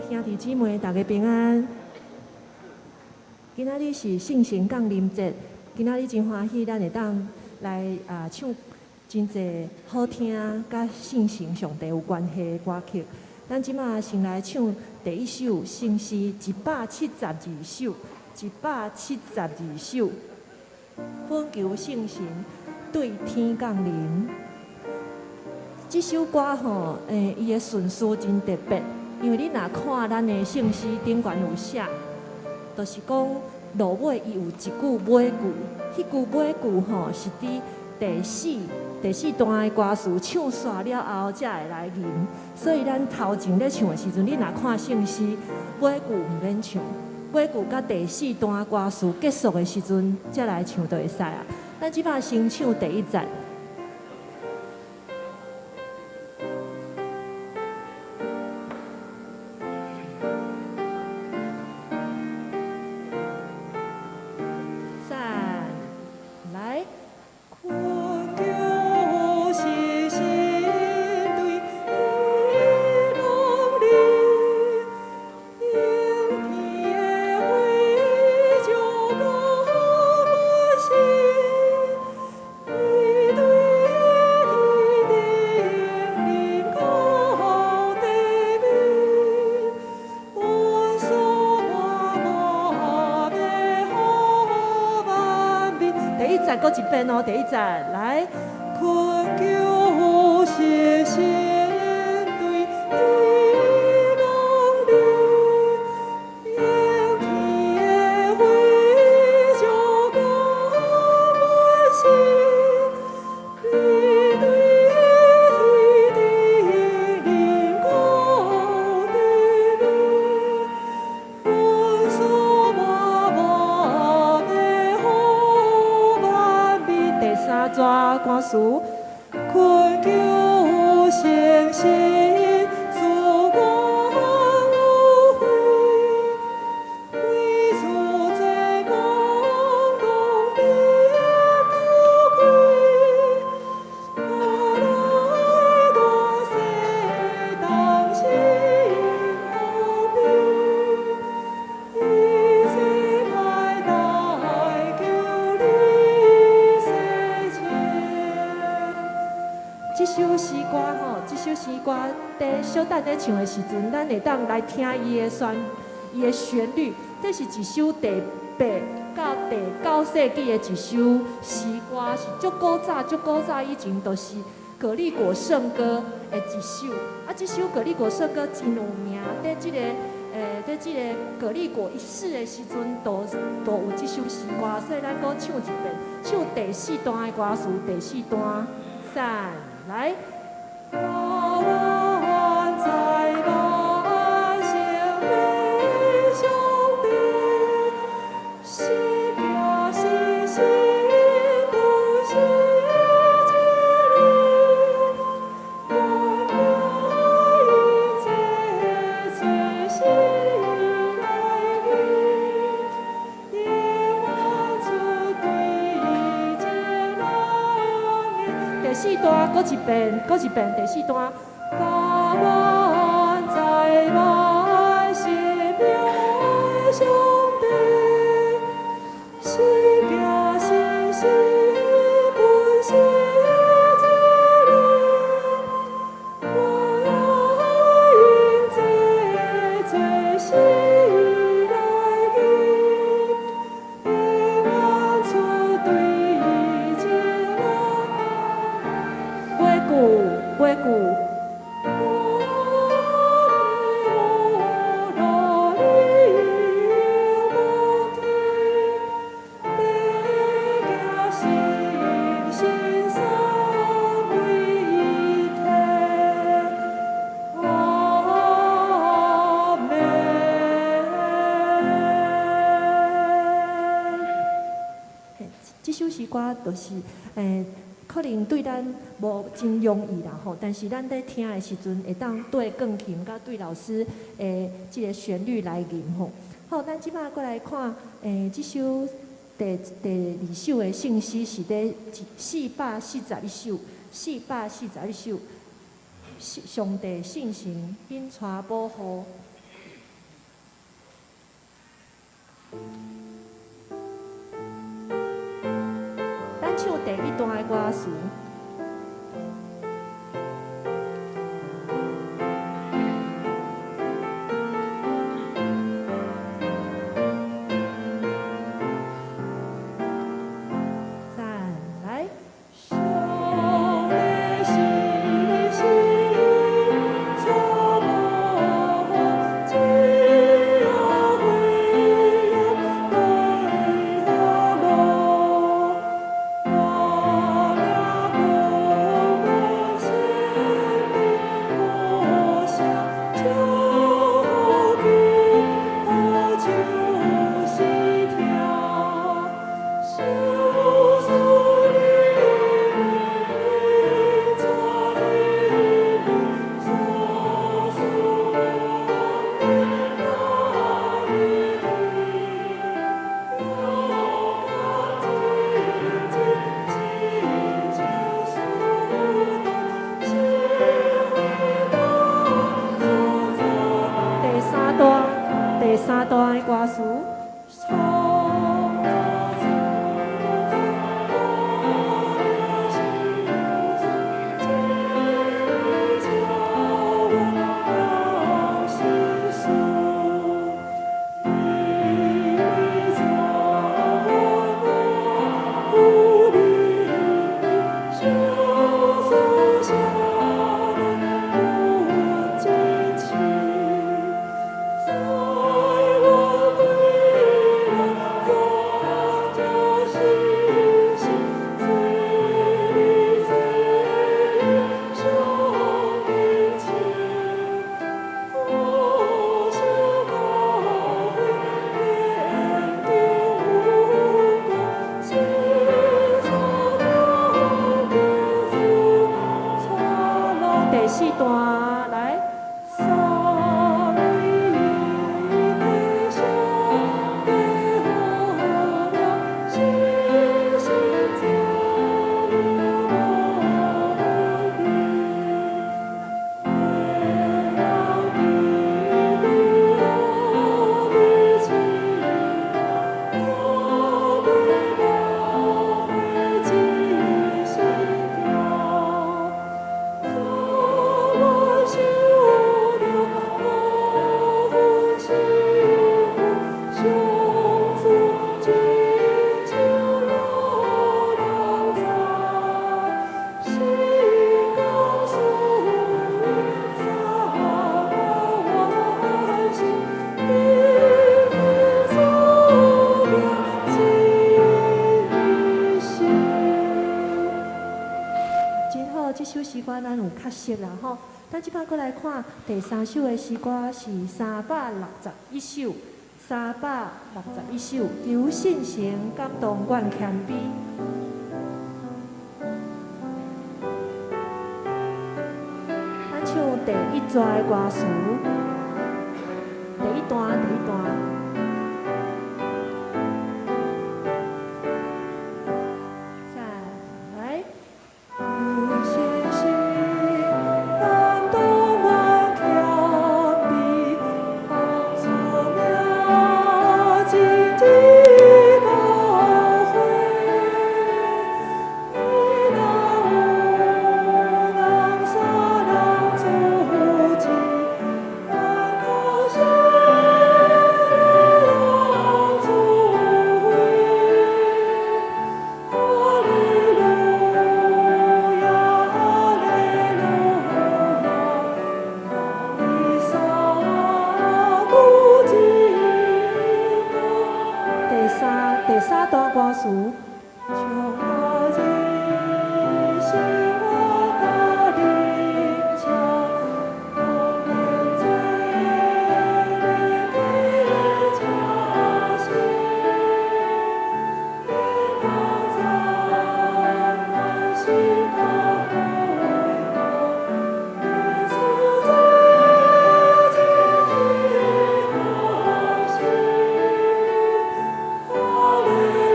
兄弟姊妹，大家平安。今仔日是聖神降臨節，今仔日真歡喜，咱會當來啊唱真濟好聽佮聖神上帝有關係的歌曲。咱這馬先來唱第一首聖詩172首，172首，懇求聖神對天降臨。這首歌吼，伊的順序真特別，因為你若看咱的聖詩頂懸有寫，就是講落尾伊有一句尾句，彼句尾句吼是佇第四段的歌詞唱煞了後，才會來吟。所以咱頭前咧唱的時陣，你若看聖詩尾句毋免唱，尾句佮第四段歌詞結束的時陣，才來唱就會使啊。咱這擺先唱第一節。三，來。懇求聖神對天降臨，應天的火照我們心，伊對天頂臨到地面，阮所滿滿的好萬民。第一節閣一遍哦，第一節來。懇求聖神對天降臨，應天的火照我們心，伊對天頂臨到地面，阮所滿滿的好萬民。第三段歌詞。懇求聖神賜我有慧，為主做工當面不愧，我來大世當心後邊，一切歹代求你洗淨。這首詩歌吼，這首詩歌佇小等咧唱的時陣，咱會當來聽伊的旋律。這是一首第八到第九世紀的一首詩歌，是足古早、足古早以前，就是葛利果聖歌的一首。啊，這首葛利果聖歌真有名，佇這個葛利果一世的時陣，都有這首詩歌，所以咱閣唱一遍，唱第四段的歌詞，第四段，三，來。我願在萬聖的上帝，是行是神不是真理，我愛這最心來記，永遠出對這人的。第四段閣一遍，閣一遍，第四段。我願在萬聖名上帝，是行是神不是真理，我愛這最心來記，永遠出對這人。尾句，尾句。我行神三位一體，阿們。嘿，這首詩歌就是，可能對咱無真容易啦吼，但是咱咧聽的時陣，會當對鋼琴佮對老師的這個旋律來吟吼。好，咱這擺過來看，這首第二首的聖詩是佇441首，441首，上帝聖神引帶保護。段來。三位一體上帝和了，信心造物無分別，天人地地奧秘奇妙，奧秘描繪盡心調。渴望修了五分幸福，上主真像有人在，心肝思三百萬心，天天祖名盡心。真好，這首詩歌咱有較熟啦吼。咱這擺閣來看第三首的詩歌是361首，361首，求聖神感動阮謙卑。咱唱第一段的歌詞，第一段，第一段。再來。求聖神感動阮謙卑，奉主名真至高貴。你若有人啥人主治，咱靠聖靈主威。哈利路亞，哈利路亞，讚美三古真高。第三段歌詞。将我人生我甲恁唱，当面做的真心，天空赞叹心高高，耶稣在真心。哈利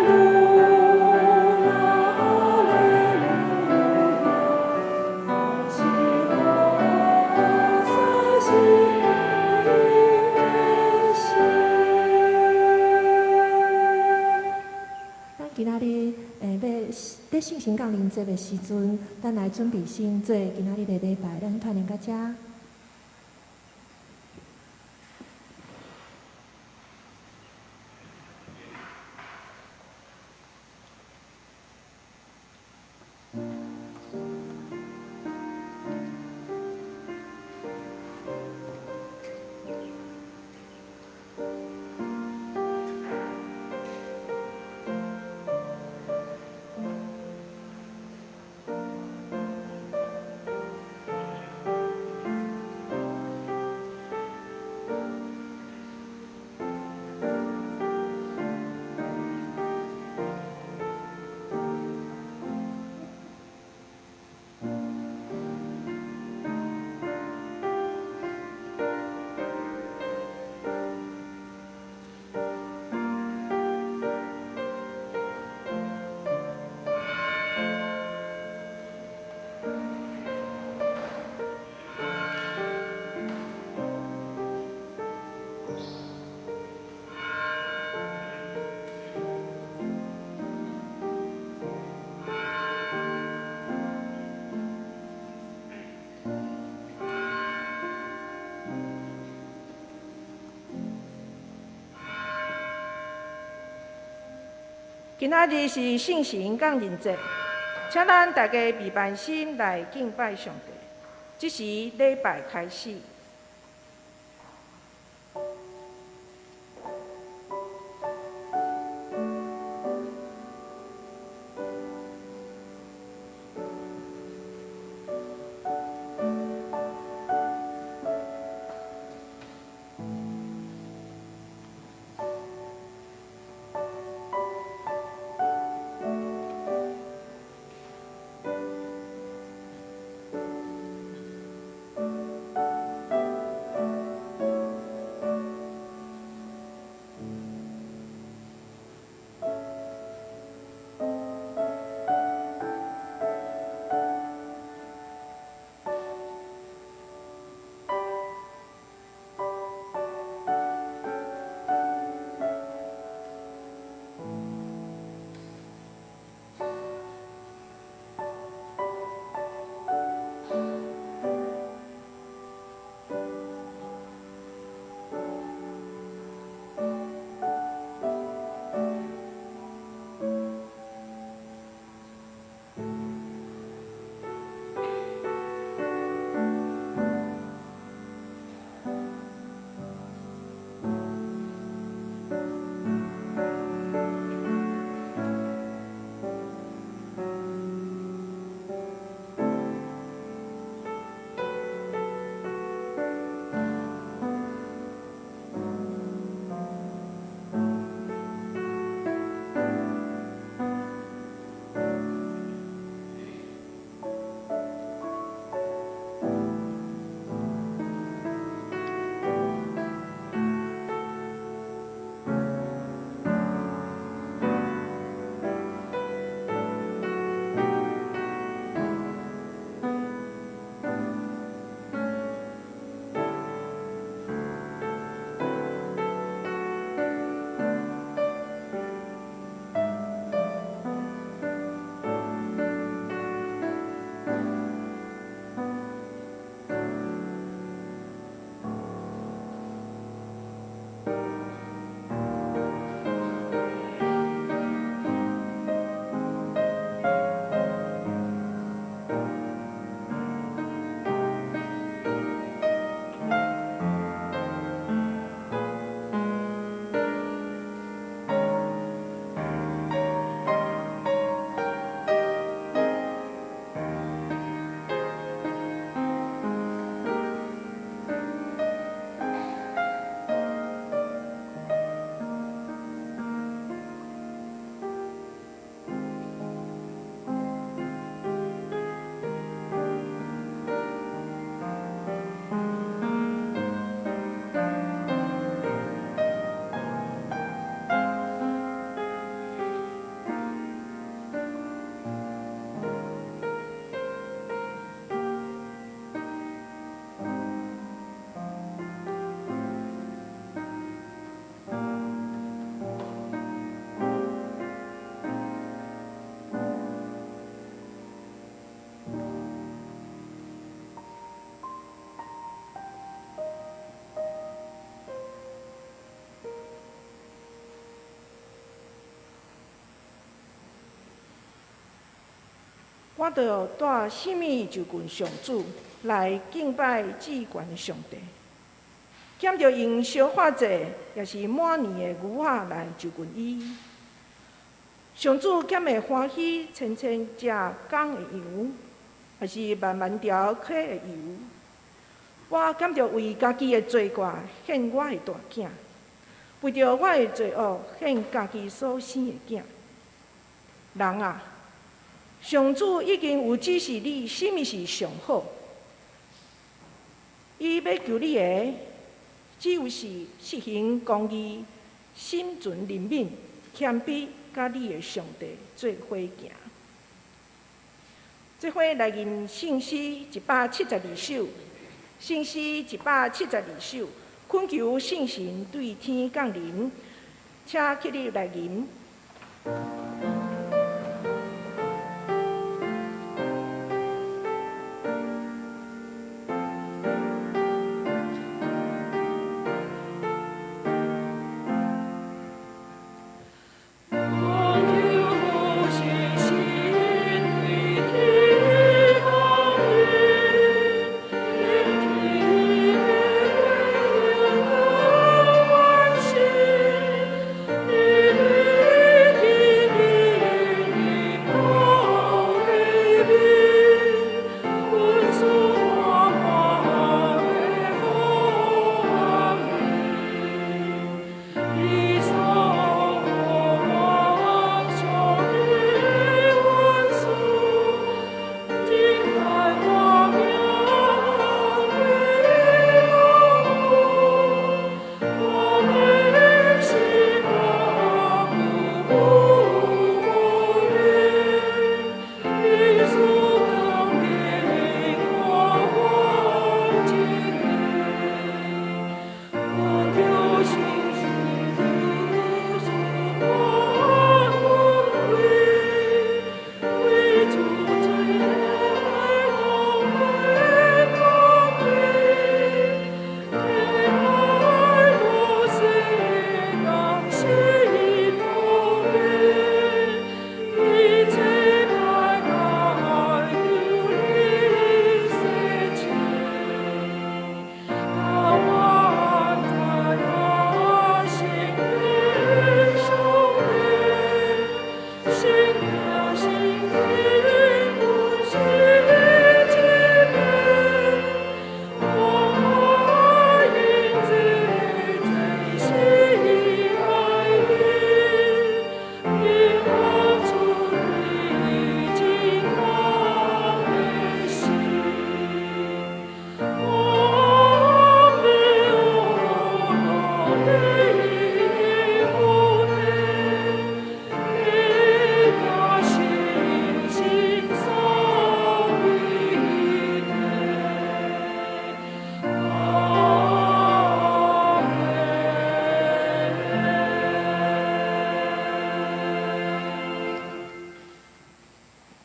路亞，哈利路亞，是我三心的心。咱今仔日欲佇聖神降臨節的時陣，咱來準備先做今仔日的禮拜，咱團練到遮。今仔日是聖神降臨節，請咱大家備辦心來敬拜上帝。這時禮拜開始。我著帶啥物就近上主來敬拜至懸的上帝？兼著用燒化祭，抑是滿年的牛仔來就近伊。上主敢會歡喜千千隻公的羊，抑是萬萬條溪的油？我敢著為家己的罪過獻我的大囝，為著我的罪惡獻家己所生的囝。人啊，上主已經有指示你，啥物是上好。伊欲求你的，只有是實行公義、心存憐憫、謙卑，佮你的上帝做伙行。做伙來吟聖詩172首，聖詩172首，懇求聖神對天降臨，請起立來吟。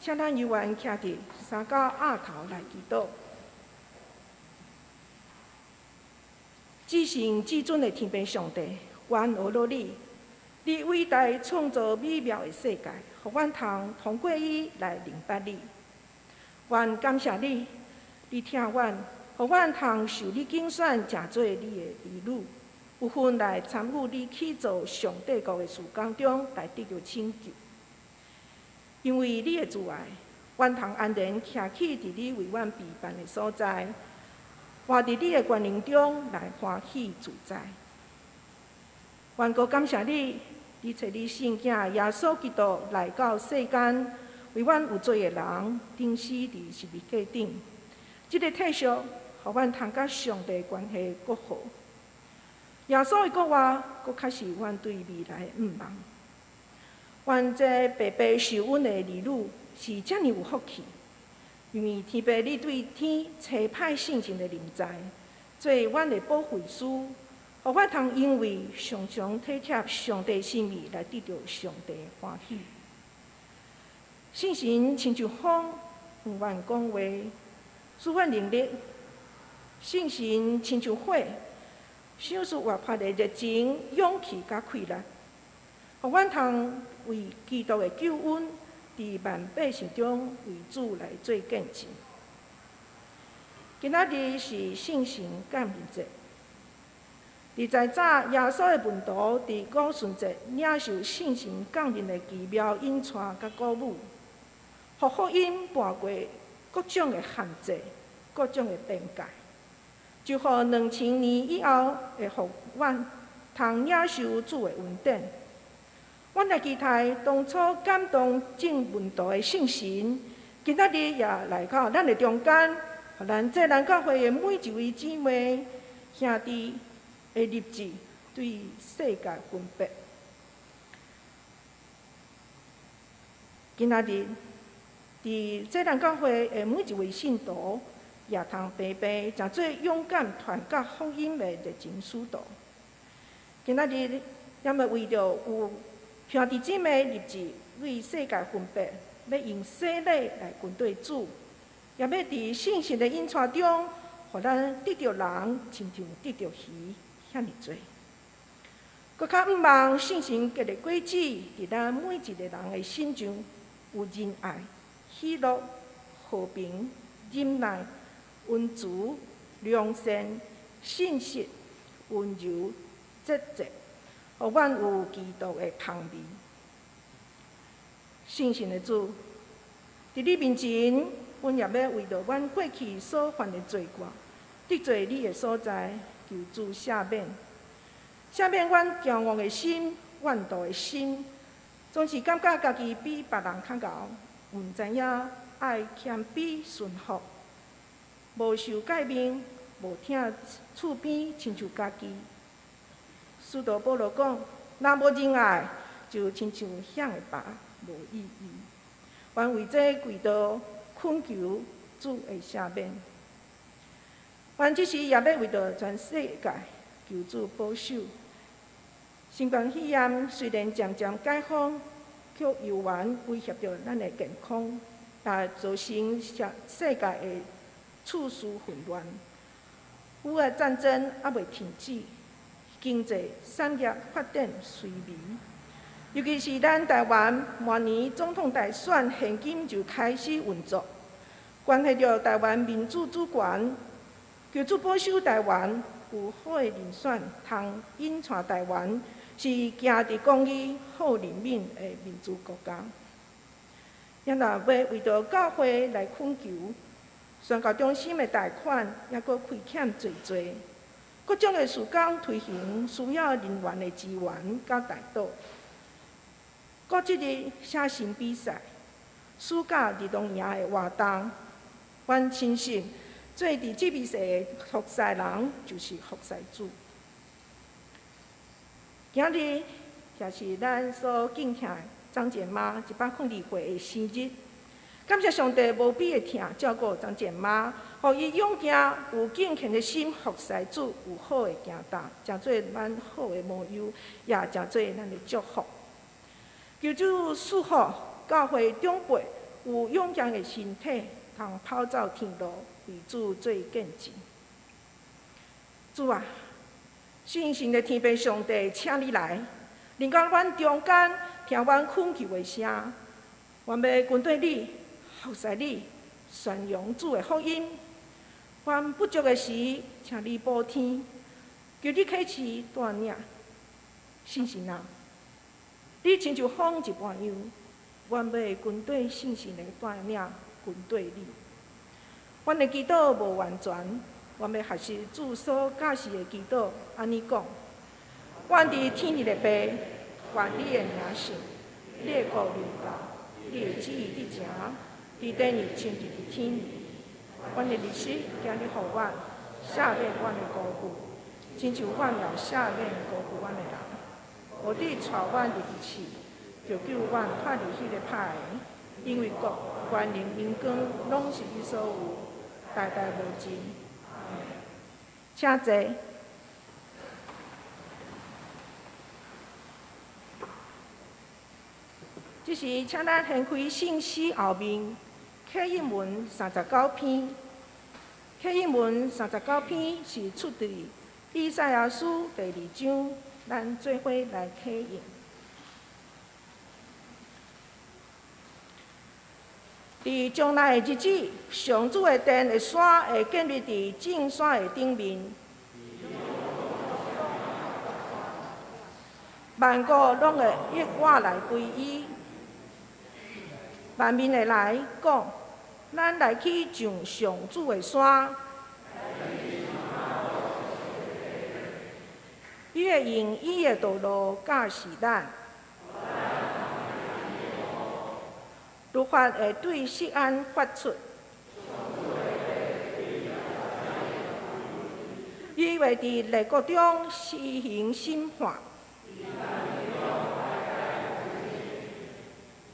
請咱猶原徛佇三角額頭來祈禱。至聖至尊的天父上帝，阮阿羅你，你偉大創造美妙的世界，予阮通通過伊來認捌你。阮感謝你，你疼阮，予阮通受你揀選，成做你的兒女，有份來參與你起造上帝國的事工中，來得著拯救。因為你的慈愛，阮通安然徛起佇你為阮備辦的所在，活佇你的權能中來歡喜自在。阮閣感謝你，你差你聖子耶穌基督來到世間，為阮有罪的人釘死佇十字架頂。這个體恤，予阮通佮上帝關係閣好。耶穌的復活，閣較是阮對未來的向望。阮這白白受恩的兒女是遮爾有福氣，因為天父你對天差派聖神的臨在，做阮的保惠師，予阮通因為常常體貼上帝心意來得著上帝歡喜。聖神親像風向阮講話，賜阮能力；聖神親像火，賞賜活潑的熱情、勇氣佮氣力，予阮通為基督的救恩，佇萬百姓中為主來做見證。今仔日是聖神降臨節。佇在早，耶穌的門徒佇五旬節領受聖神降臨的奇妙引帶佮鼓舞，予福音跋過各種的限制、各種的邊界，就予2000年以後會予阮通領受主的恩典。阮來期待當初感動眾門徒的聖神，今仔日也來到咱的中間，予咱濟南教會的每一位姊妹兄弟會立志對世界分別。今仔日，佇濟南教會的每一位信徒，也通平平成做勇敢傳講福音的熱情使徒。今仔日，咱欲為著有兄弟姊妹立志為世界分別，欲用洗禮來跟綴主，也欲佇聖神的引帶中，予咱得著人，親像得著魚遐爾濟。閣較向望聖神結的果子，佇咱每一个人的心中有仁愛、喜樂、和平、忍耐、溫慈、良善、信實、溫柔、節制，予阮有基督的香味。聖神的主，佇你面前，阮也欲為著阮過去所犯的罪過，得罪你的所在，求主赦免。赦免阮驕傲的心、怨妒的心，總是感覺家己比別人較𠢕，毋知影愛謙卑順服，無受誡命，無疼厝邊，親像家己。使徒保羅講：若無仁愛，就親像響的鈸，無意義。阮為這跪倒懇求主的赦免。阮這時也欲為著全世界求主保守。新冠肺炎雖然漸漸解封，卻猶原威脅著咱的健康，也造成世界的秩序混亂。烏俄戰爭猶未停止，經濟產業發展衰微。尤其是咱台灣明年總統大選，現今就開始運作，關係著台灣民主主權。求主保守台灣有好的人選，通引帶台灣是行佇公義、好人民的民主國家。也若欲為著教會來懇求，宣教中心的貸款猶閣虧欠濟濟，各種的事工推行需要人員的支援佮代禱。國際日寫信比賽、暑假兒童營的活動，阮深信做佇這微細的服侍人，就是服侍主。今日也是咱所敬疼的張姐媽102歲的生日，感謝上帝無比的疼照顧張姐媽，予伊勇健有敬虔的心服侍主，有好的行動，成做咱好的模樣，也成做咱的祝福。求主賜福教會長輩有勇健的身體，通跑走天路，為主做見證。主啊，聖神的天父上帝，請你來，臨到阮中間，聽阮懇求的聲。阮欲跟綴你，服侍你，宣揚主的福音。阮不足的時，請你補天，求你啟示帶領。聖神啊，你親像風一般樣，阮欲跟綴聖神的帶領，跟綴你。阮的祈禱無完全，阮欲學習主所教示的祈禱，按呢講：阮佇天裡的父，願你的名聖，你的國臨到，你的旨意得成，佇地裡親像佇天裡。阮的日食今日予阮，赦免阮的辜負，親像阮也赦免辜負阮的人。無得帶阮入去試，著救阮脫離彼個歹的，因為國、權能、榮光，攏是你所有，代代無盡。請坐。這時，請咱掀開聖詩後面啟應文39篇。啟應文三十九篇是出自以賽亞書第二章，咱做伙來啟應。佇將來的日子，上主的殿的山會建立佇眾山的頂面，萬國攏會躍我來歸依，萬民會來講，咱來去上上主的山。伊會用伊的道路教示咱，律法會對錫安發出，伊會佇列國中施行審判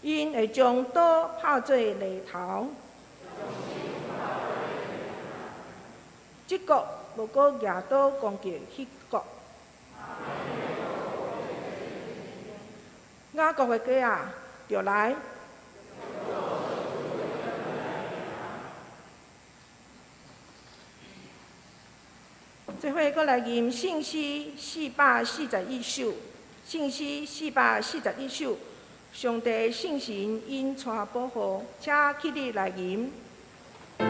，𪜶會將刀拍做犁頭，這國無閣舉刀攻擊彼國。雅各的家啊，著來！這回閣來吟聖詩441首，聖詩441首，上帝聖神引帶保護，請起立來吟。 主。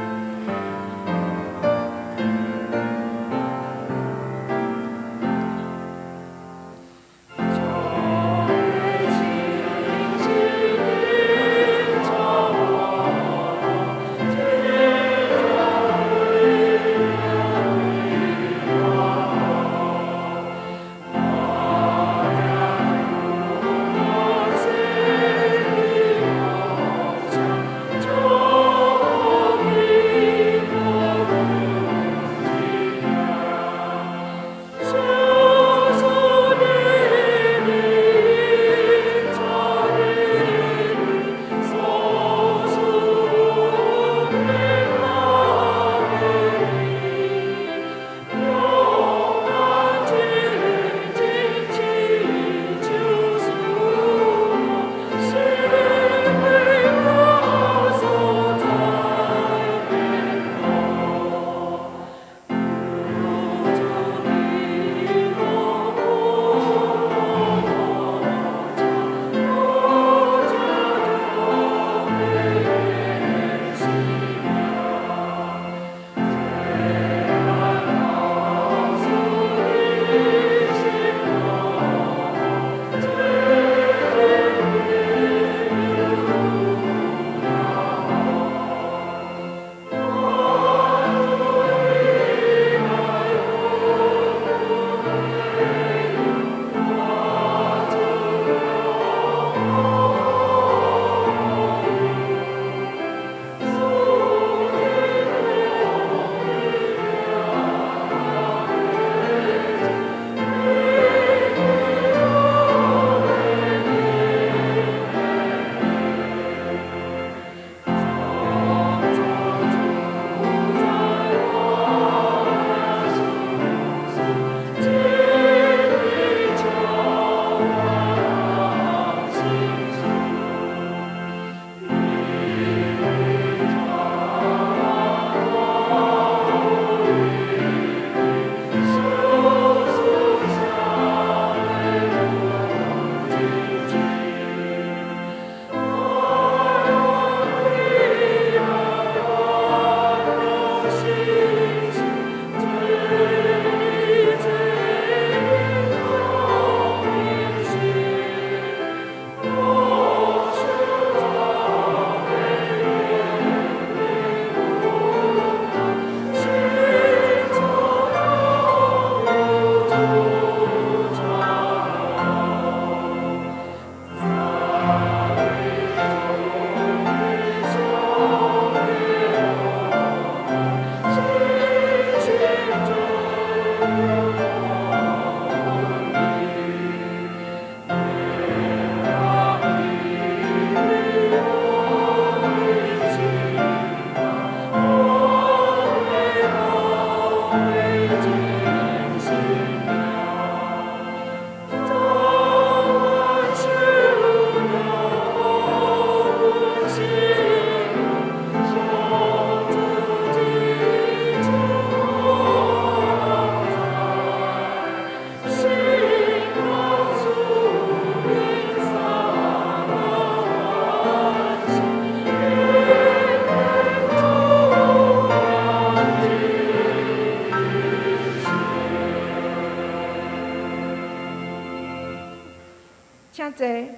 請坐。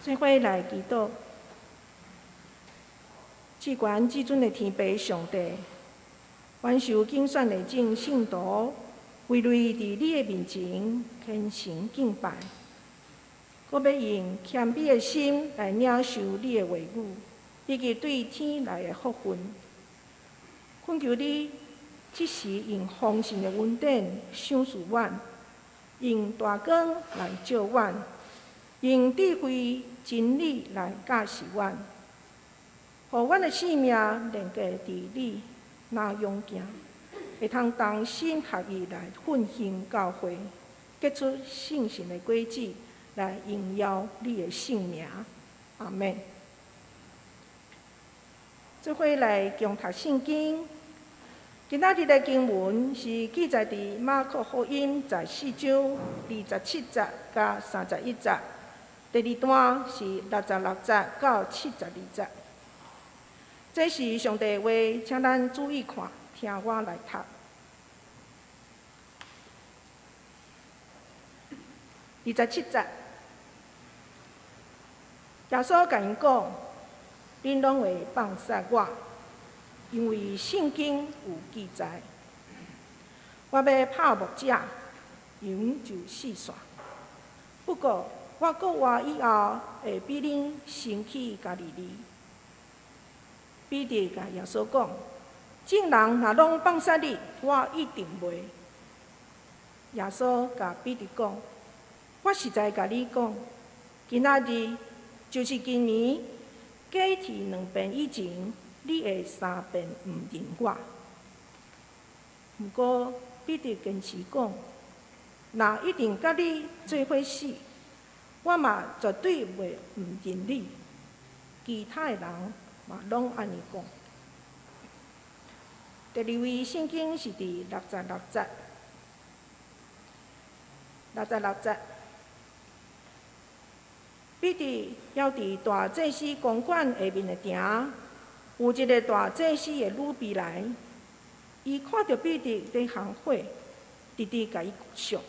做伙來祈禱，至懸至尊的天父上帝，阮受揀選的眾聖徒，圍內佇你的面前虔誠敬拜，閣欲用謙卑的心來領受你的話語，以及對天來的福分。懇求你，這時用豐盛的恩典賞賜阮，用大光來照阮，用智慧真理來教示阮，予阮的性命連結佇你那勇健，會通同心合意來奮興教會，結出聖神的果子，來榮耀你的聖名。阿們。做伙來共讀聖經。今仔日的經文是記載佇馬可福音14章27節佮31節，第二段是66節到72節。這是上帝的話，請咱注意看，聽我來讀。27節，耶穌共𪜶講：恁攏會放殺我，因為聖經有記載，我欲拍牧者，羊就四散。不過，我復活以後，會比恁先去加利利。彼得共耶穌講：眾人若攏放殺你，我一定袂。耶穌共彼得講：我實在共你講，今仔日就是今暝，雞啼兩遍以前，你會三遍毋認我。毋過彼得堅持講：若一定佮你做伙死，我嘛絕對袂毋認你。其他的人嘛攏按呢講。第二位聖經是佇66節，66節。彼得猶佇大祭司公館下面的埕，有一个大祭司的女婢來，伊看著彼得佇烘火，直直共伊笑，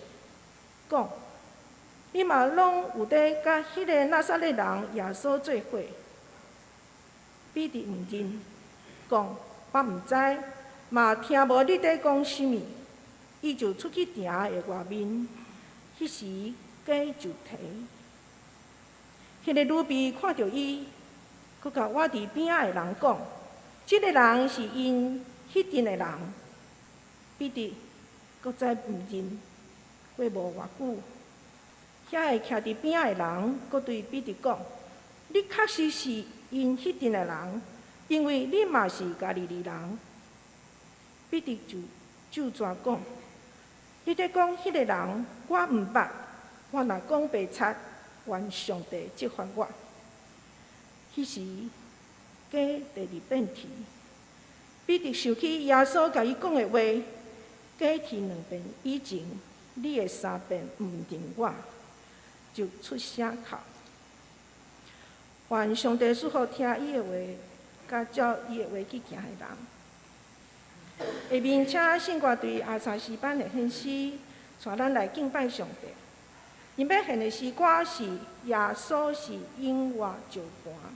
講：你嘛攏有佇佮彼个拿撒勒人耶穌做伙。彼得毋認，講：我毋知，嘛聽無你佇講啥物。伊就出去埕的外面，彼時雞就啼。彼个女婢看著伊，閣共倚佇邊仔的人講：這个人是𪜶彼陣的人。彼得閣再毋認，過無偌久，遐個徛佇邊仔的人閣對彼得講：你確實是𪜶彼陣的人，因為你嘛是加利利人。彼得就咒詛講：你佇講彼个人，我毋捌，我若講白賊，願上帝責罰我。彼時雞第二遍啼，彼得想起耶穌共伊講的話：雞啼兩遍以前，你會三遍毋認我，就出聲哭。願上帝賜福聽伊的話，佮照伊的話去行的人。下面請聖歌隊阿三詩班的獻詩，帶咱來敬拜上帝。𪜶欲獻的詩歌是《耶穌是永活石磐》。耶穌。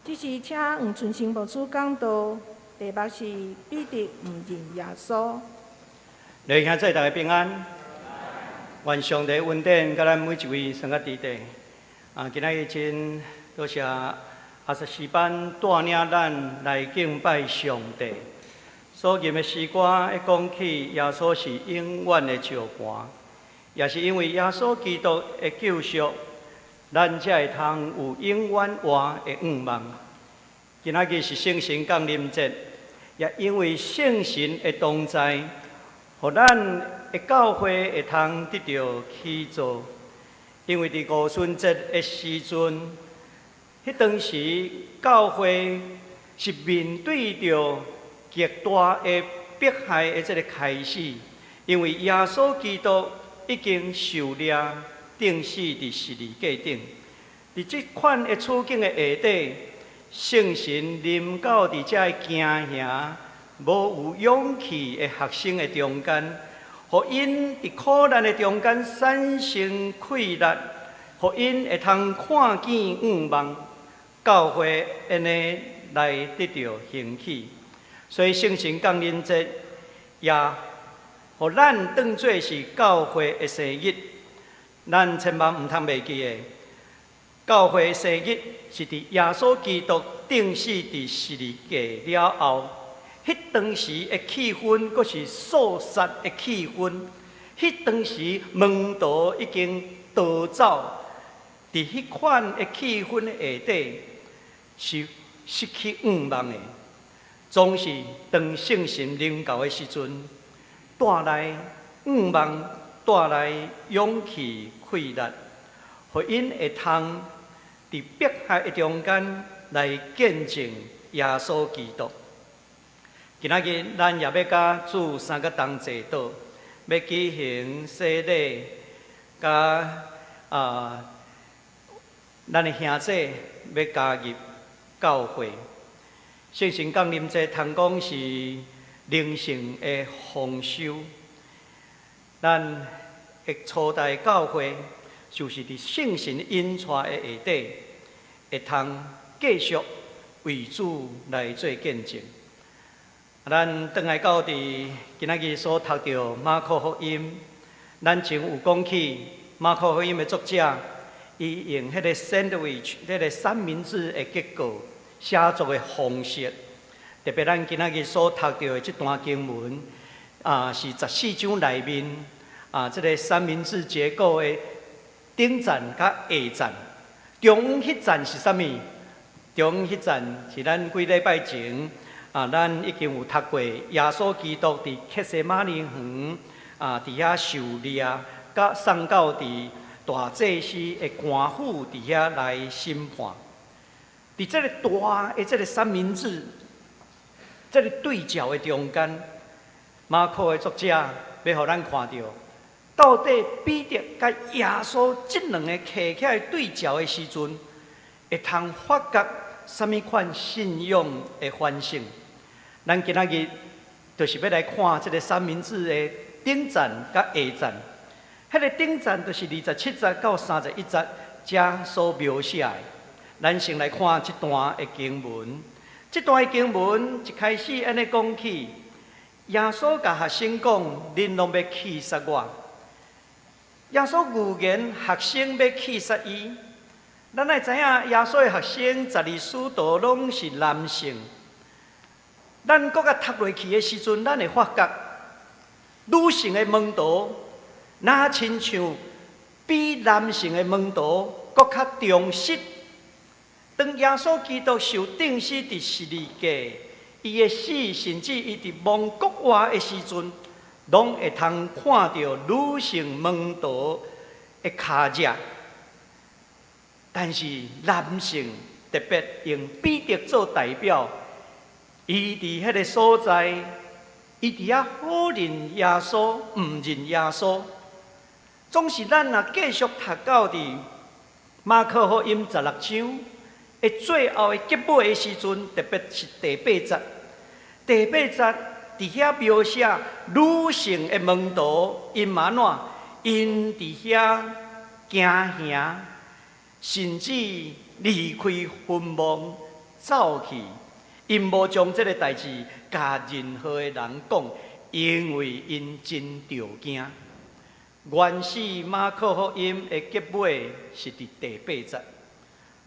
這時請黃春生牧師講道，題目是彼得毋認耶穌。弟兄姊妹大家平安，願上帝恩典佮咱每一位相佮佇底。啊，今仔日真多謝阿瑟詩班帶領咱來敬拜上帝。所吟的詩歌會講起耶穌是永遠的石磐，也是因為耶穌基督的救贖，咱才會通有永遠活的向望。今仔日是聖神降臨節，也因為聖神的同在，予咱的教會會通得著起造。因為佇五旬節的時陣，彼當時教會是面對著極大的迫害的這个開始，因為耶穌基督已經受掠釘死佇十字架頂。佇這款的處境的下底，聖神臨到佇遮个驚嚇、無有勇氣的學生的中間，予𪜶佇苦難的中間產生氣力，予𪜶會通看見向望，教會按呢來得著興起。所以聖神降臨節也予咱當做是教會的生日。咱千萬毋通袂記得，教會的生日是佇耶穌基督釘死佇十字架了後，彼當時的氣氛，閣是肅殺的氣氛。彼當時門徒已經逃走，佇彼款的氣氛下底，是失去向望的。總是當聖神臨到的時陣，帶來向望，帶來勇氣、氣力，予𪜶會通佇迫害的中間來見證耶穌基督。今仔日咱也欲佮主相佮同齊禱，欲舉行洗禮，佮啊，咱的兄姊欲加入教會。聖神降臨節，通講是靈性的豐收。咱的初代教會，就是佇聖神引帶的下底，會通繼續為主來做見證。咱轉來到佇今仔日所讀著馬可福音，咱前有講起馬可福音的作者，伊用彼个 sandwich，彼个三明治的結構寫作的方式。特別咱今仔日所讀著的這段經文，啊，是14章內面啊，這个三明治結構的頂層佮下層。中央彼層是啥物？中央彼層是咱幾禮拜前啊，咱已經有讀過耶穌基督佇客西馬尼園啊，佇遐受掠，佮送到佇大祭司的官府佇遐來審判。佇這个大的這个三明治，這个對照的中間，馬可的作者欲予咱看著，到底彼得佮耶穌這兩个摕起來對照的時陣，會通發覺啥物款信仰的反省？咱今仔日就是欲來看這个三明治的頂層佮下層。彼个頂層就是27節到31節遮所描寫的。咱先來看這段的經文。這段的經文一開始按呢講起，耶穌共學生講：恁攏欲棄殺我。耶穌預言學生欲棄殺伊。咱愛知影，耶穌的學生十二使徒攏是男性。咱閣較讀落去的時陣，咱會發覺女性的門徒，若親像比男性的門徒閣較忠實。當耶穌基督受釘死佇十字架，伊的死，甚至伊佇亡國外的時陣，攏會通看著女性門徒的跤跡。但是男性特別用彼得做代表，伊佇彼个所在，伊佇遐否認耶穌，毋認耶穌。總是咱若繼續讀到佇馬可福音16章的最後的結尾的時陣，特別是第八節，第八節佇遐描寫女性的門徒，𪜶按怎？𪜶佇遐驚嚇，甚至離開墳墓，走去，𪜶無將這个代誌共任何的人講，因為𪜶真著驚。原始馬可福音的結尾是佇第八節，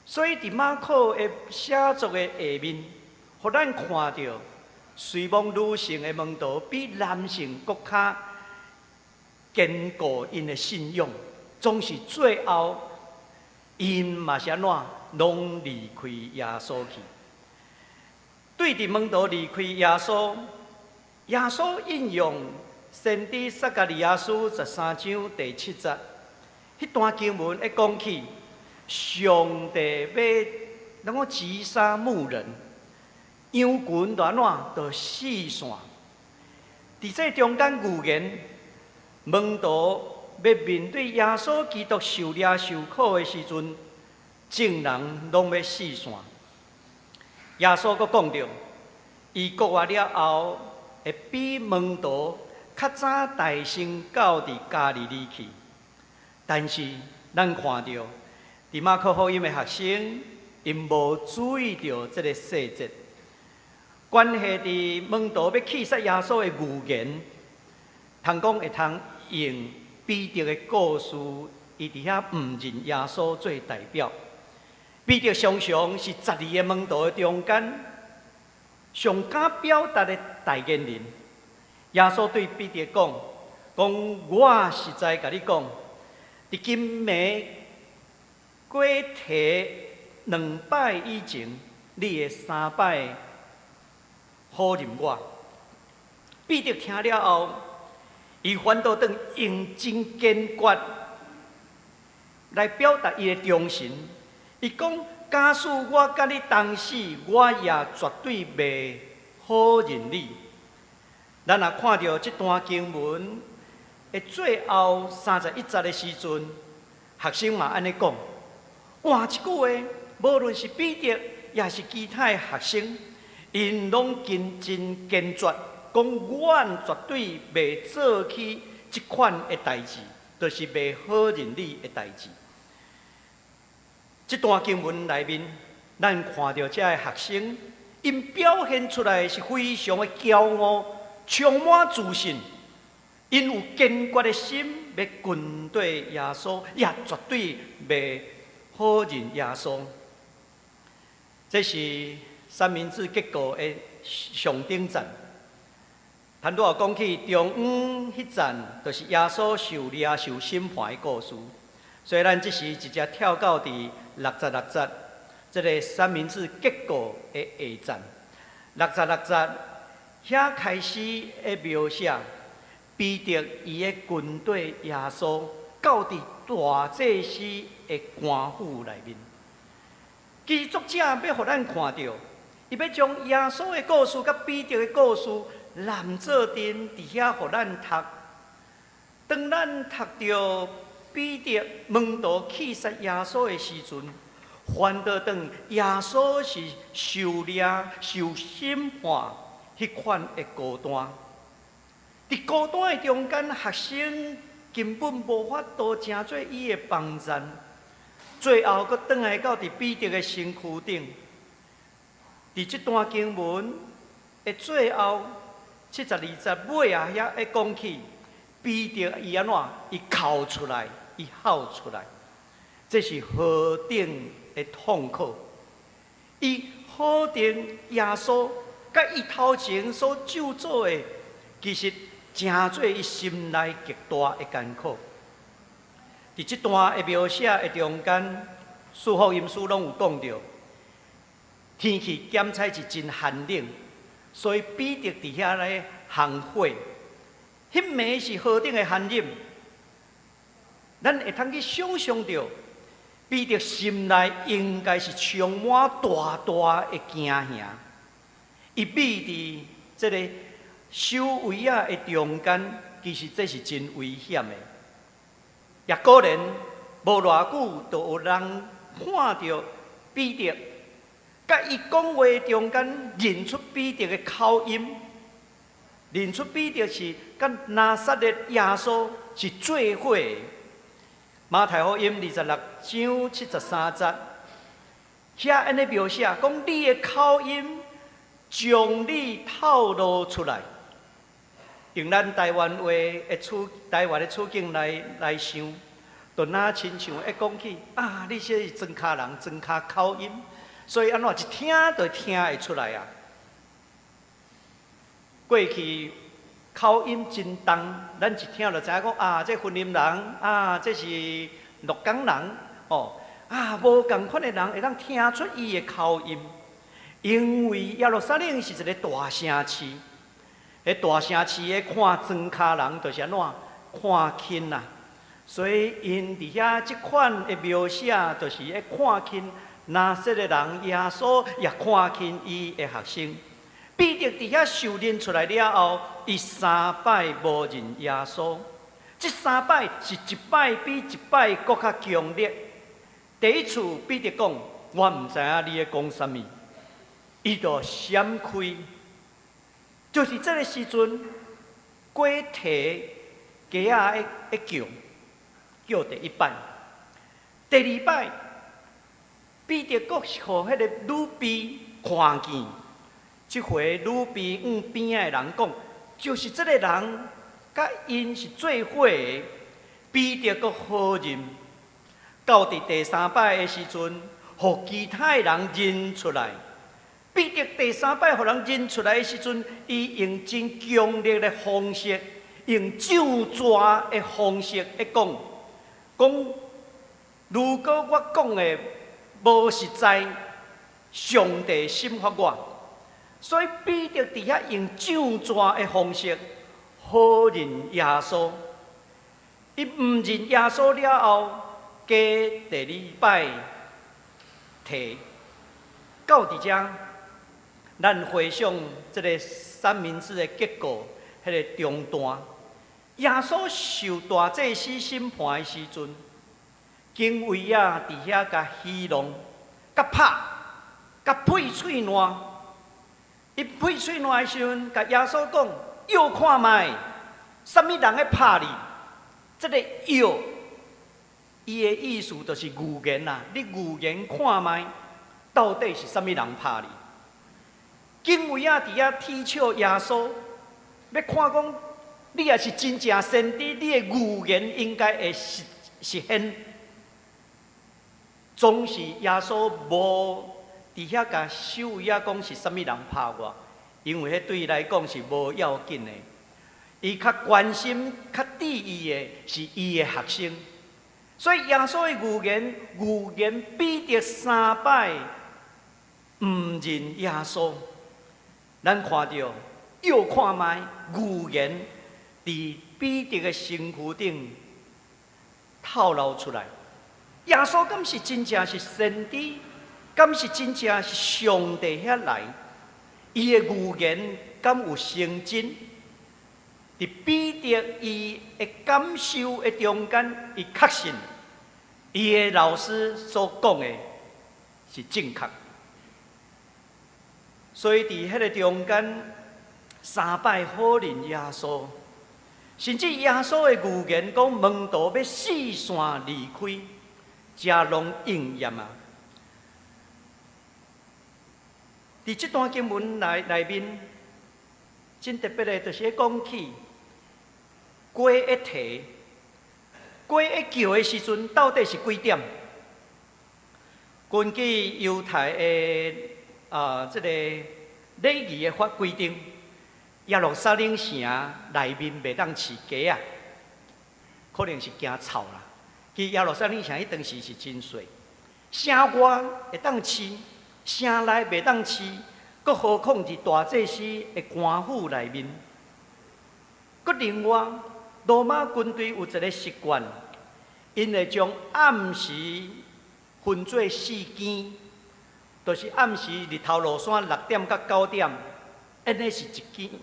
所以佇馬可的寫作的下面，予咱看著，雖罔女性的門徒比男性閣較堅固𪜶的信仰，總是最後，𪜶嘛是按怎，攏離開耶穌去。對佇門徒離開耶穌，耶穌引用先知撒迦利亞書13章第7節，彼段經文會講起，上帝欲按怎擊殺牧人，羊群就按怎就四散。佇這中間預言，門徒欲面對耶穌基督受掠受苦的時陣，眾人攏欲四散。耶穌閣講著，伊復活了後，會比門徒較早代先到佇加利利去。但是咱看著，佇馬可福音的學生，𪜶無注意著這个細節，關係佇門徒欲刺殺耶穌的預言，通講會通用彼得的故事，伊佇遐毋認耶穌做代表。彼得常常是12個門徒的中間，上敢表達的代言人。耶穌對彼得講：講我實在共你講，佇今暝雞啼兩擺以前，你會三擺否認我。彼得聽了後，伊反倒轉用真堅決來表達伊的忠誠。伊講：假使我佮你同死，我也絕對袂否認你。咱若看著這段經文的最後31節的時陣，學生嘛按呢講，換一句話，無論是彼得，抑是其他的學生，𪜶攏真真堅決，講阮絕對袂做起這款的代誌，就是袂否認你的代誌。這段經文內面，咱看著這个學生，𪜶表現出來是非常的驕傲，充滿自信，𪜶有堅決的心，欲跟綴耶穌，也絕對袂否認耶穌。這是三明治結構的上頂層。頭拄仔講起中央彼層，就是耶穌受掠受審判的故事。所以咱這時直接跳到佇66節，這个三明治結構的下層。66節遐開始的描寫，彼得伊咧跟綴耶穌到佇大祭司的官府內面。其實作者欲予咱看著，伊欲將耶穌的故事佮彼得的故事連做陣佇遐予咱讀。當咱讀著彼得門徒刺殺耶穌的時陣，反倒轉耶穌是受掠、受審判彼款的孤單。佇孤單的中間，學生根本無法度成做伊的幫贊。最後，閣轉來到佇彼得的身軀頂。佇這段經文的最後72節尾仔遐會講起，彼得伊按怎？伊哭出來，伊哭出來，這是何等的痛苦！伊否定耶穌，佮伊頭前所咒詛的，其實成做伊心內極大的艱苦。佇這段的描寫的中間，四福音書攏有講著，天氣檢測是真寒冷，所以彼得佇遐咧烘火。彼暝是何等的寒冷，咱會通去想像著，彼得心內應該是充滿大大的驚嚇。伊覕佇這个守衛仔的中間，其實這是真危險的。也果然，無偌久，就有人看著彼得，佮伊講話中間認出彼得的口音，認出彼得是佮拿撒勒耶穌是做伙的。馬太福音26章73節，遐按呢描寫，講你的口音將你透露出來。用咱台灣話的處，台灣的處境來想，就若親像會講起啊，你這是莊跤人，莊跤口音，所以按怎一聽就聽會出來啊。過去口音真重，咱一聽就知影講啊，這雲林人啊，這是鹿港人哦。啊，無仝款的人會當聽出伊的口音，因為耶路撒冷是一个大城市，彼大城市的看莊跤人就是按怎看輕啦，所以𪜶佇遐這款的描寫，就是咧看輕拿撒勒人，耶穌也看輕伊的學生。彼得佇遐受認出來了後，伊三擺無認耶穌。這三擺是一擺比一擺閣較強烈。第一次彼得講：我毋知影你咧講啥物，伊就閃開。就是這个時陣，雞啼雞仔咧叫，叫第一擺。第二擺，彼得閣是予彼个女婢看見。這回女婢向邊仔的人講，就是這个人，佮𪜶是做伙的。彼得閣否認。到佇第三擺的時陣，予其他的人認出來。彼得第三擺予人認出來的時陣，伊用真強烈的方式，用咒詛的方式來講，講如果我講的無實在，上帝審罰我。所以彼得佇遐用咒詛的方式否認耶穌。伊毋認耶穌了後，雞第二擺啼，到佇遮，咱回想這个三明治的結構，彼个中段，耶穌受大祭司審判的時陣，警衛仔佇遐共戲弄、共拍、共屁喙瀾。伊屁喙瀾的時陣，共耶穌講：臆看覓，啥物人咧拍你？這个臆，伊的意思就是預言啦。你預言看覓，到底是啥物人拍你？警衛仔佇遐恥笑耶穌，欲看講你若是真正先知，你的預言應該會實現。總是耶穌無佇遐共守衛仔講是啥物人拍我，因為彼對伊來講是無要緊的。伊較關心、較注意的是伊的學生。所以耶穌的預言，預言彼得三擺毋認耶穌。咱看著，臆看覓預言佇彼得的身軀頂透露出來。耶穌敢是真正是先知？敢是真正是上帝遐來？伊的預言敢有成真？佇彼得伊的感受的中間，伊確信伊的老師所講的是正確。所以佇彼个中間，三擺否認耶穌，甚至耶穌的預言講門徒欲四散離開，這攏應驗啊！佇這段經文內面，真特別的，就是咧講起雞咧啼，雞咧叫的時陣，到底是幾點？根據猶太的這个禮儀的法規定，耶路撒冷城內面袂當飼雞仔，可能是驚臭啦。其實耶路撒冷城彼當時是真細，城外會當飼，城內袂當飼，閣何況佇大祭司的官府內面。閣另外，羅馬軍隊有一个習慣，𪜶會將暗時分做四更，就是暗時日頭落山6點到9點，按呢是一更；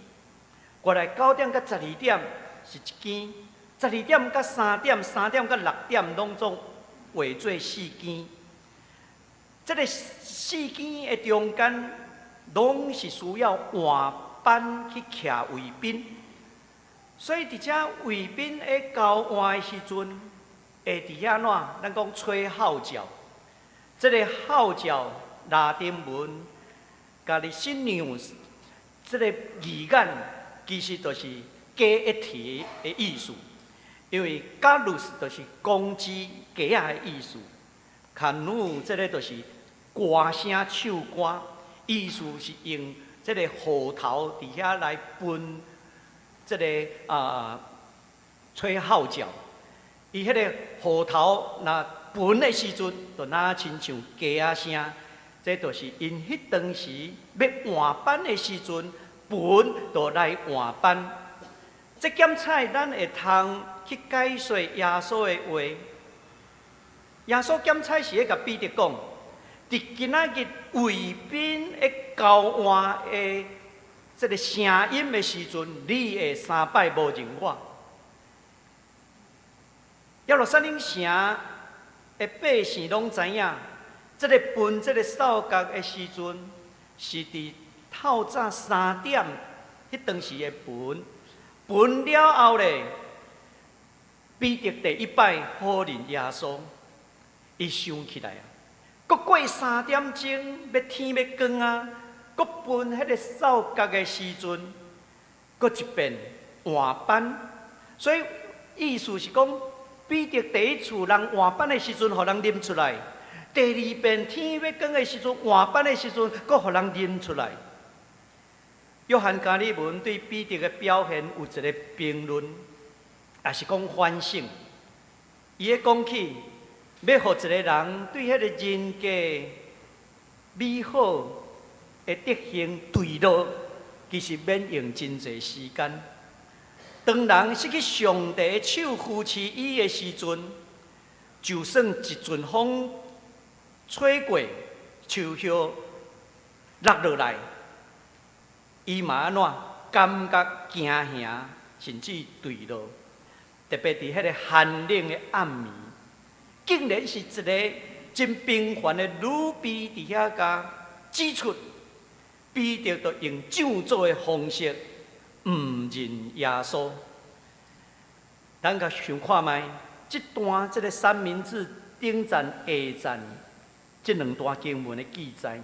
過來9點到12點是一更，12點到3點，3點到6點，攏總劃做四更。這个四更的中間，攏是需要換班去徛衛兵，所以佇遮衛兵咧交換的時陣，會佇遐怎？咱講吹號角。這个號角拉丁文 Gallicinus 這个字眼，其實就是雞一蹄的意思。因為 Gallus 就是公雞雞仔的意思，Canu 這个就是歌聲唱歌，意思是用這个號頭佇遐來分這个吹號角。伊彼个號頭若分的時陣，就若親像雞仔聲。這就是𪜶彼當時欲換班的時陣，分就來換班。這檢采咱會通去解說耶穌的話。耶穌檢采是咧共彼得講，佇今仔日衛兵咧交換的這个聲音的時陣，你會三擺無認我。耶路撒冷城的百姓攏知影，這个分這个哨角的時陣，是佇透早3點，彼當時的分。分了後咧，彼得第一擺否認耶穌，伊想起來啊，閣過3點鐘，欲天欲光啊，閣分彼个哨角的時陣，閣一遍換班，所以意思是講，彼得第一次人換班的時陣，予人認出來；第二遍天欲光的時陣換班的時陣，閣予人認出來。約翰加爾文對彼得的表現有一个評論，也是講反省。伊咧講起，欲予一个人對彼个人格美好的德行墜落，其實免用真濟時間。當人失去上帝的手扶持伊的時陣，就算一陣風吹過，樹葉落落來，伊嘛按怎感覺驚嚇，甚至墜落。特別佇彼个寒冷的暗暝，竟然是一个真平凡的女婢佇遐共指出，彼得就用咒詛的方式毋認耶穌。咱共想看覓，這段這个三明治頂層下層這兩段經文的記載，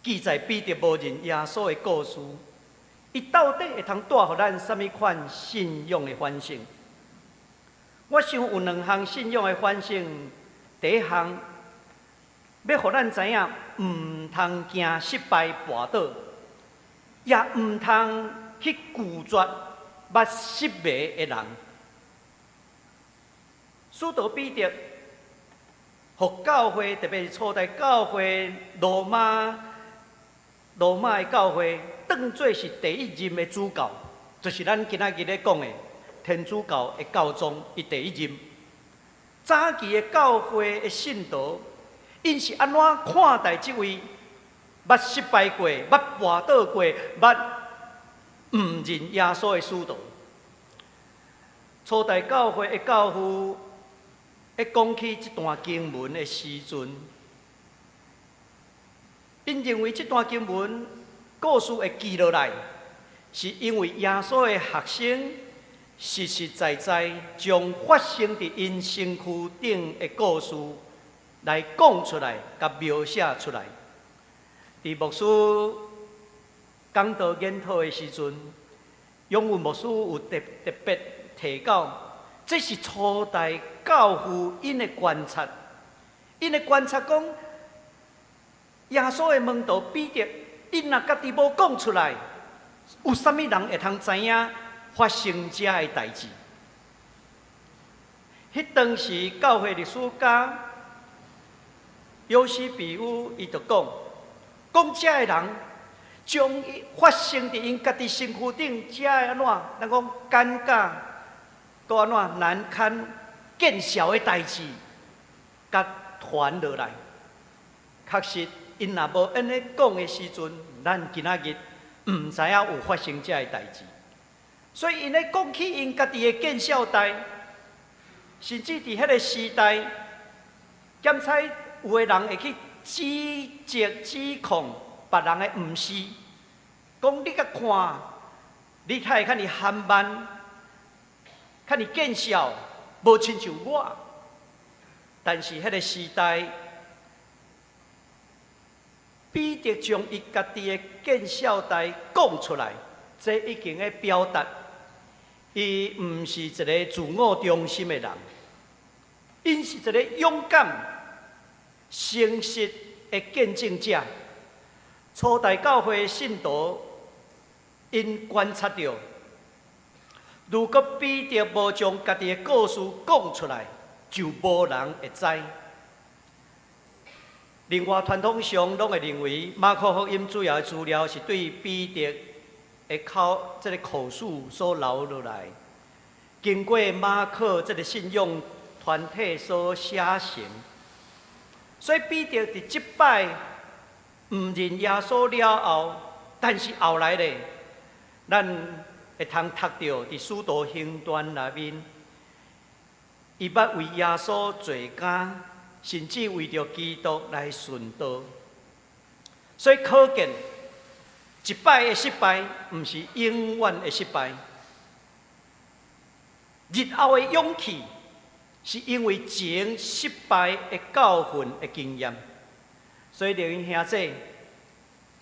記載彼得無認耶穌的故事，伊到底會通帶予咱啥物款信仰的反省？我想有兩項信仰的反省。第一項，欲予咱知影，毋通驚失敗跋倒，也毋通去拒絕捌失迷的人。使徒彼得，予教會，特別是初代教會羅馬的教會，當做是第一任的主教，就是咱今仔日咧講的天主教的教宗，伊第一任。早期的教會的信徒，𪜶是按怎看待這位捌失敗過、捌跋倒過、捌毋認耶穌的使徒？初代教會的教父咧講起這段經文的時陣，𪜶認為這段經文故事會記落來，是因為耶穌的學生實實在在將發生佇𪜶身軀頂的故事來講出來，共描寫出來。佇牧師講道研討的時陣，永文牧師有特特別提到，這是初代教父𪜶的觀察，𪜶的觀察講，耶穌的門徒彼得，𪜶若家己無講出來，有啥物人會通知影發生這个代誌？彼當時教會歷史家約西比烏伊就講，講這个人將伊發生佇𪜶家己身軀頂，這个按怎？咱講尷尬，閣按怎難堪、見笑的代誌，共傳落來。確實，𪜶若無按呢講的時陣，咱今仔日毋知影有發生這个代誌。所以，𪜶咧講起𪜶家己的見笑代，甚至佇彼个時代，檢采有的人會去指責、指控別人的毋是，講你共看，你較會較爾含慢，較爾見笑，無親像我。但是彼个時代，彼得將伊家己的見笑代講出來，這已經咧表達，伊毋是一个自我中心的人，𪜶是一个勇敢、誠實的見證者。初代教會信徒𪜶觀察著，如果彼得無將家己的故事講出來，就無人會知。另外，傳統上攏會認為馬可福音主要的資料是對彼得的口這个口述所留落來，經過馬可這个信仰團體所寫成，所以彼得佇這擺毋認耶穌了後，但是後來咧，咱會通讀著佇使徒行傳內面，伊捌為耶穌坐監，甚至為著基督來殉道。所以可見，一擺的失敗，毋是永遠的失敗。日後的勇氣，是因為前失敗的教訓的經驗。所以，弟兄姊，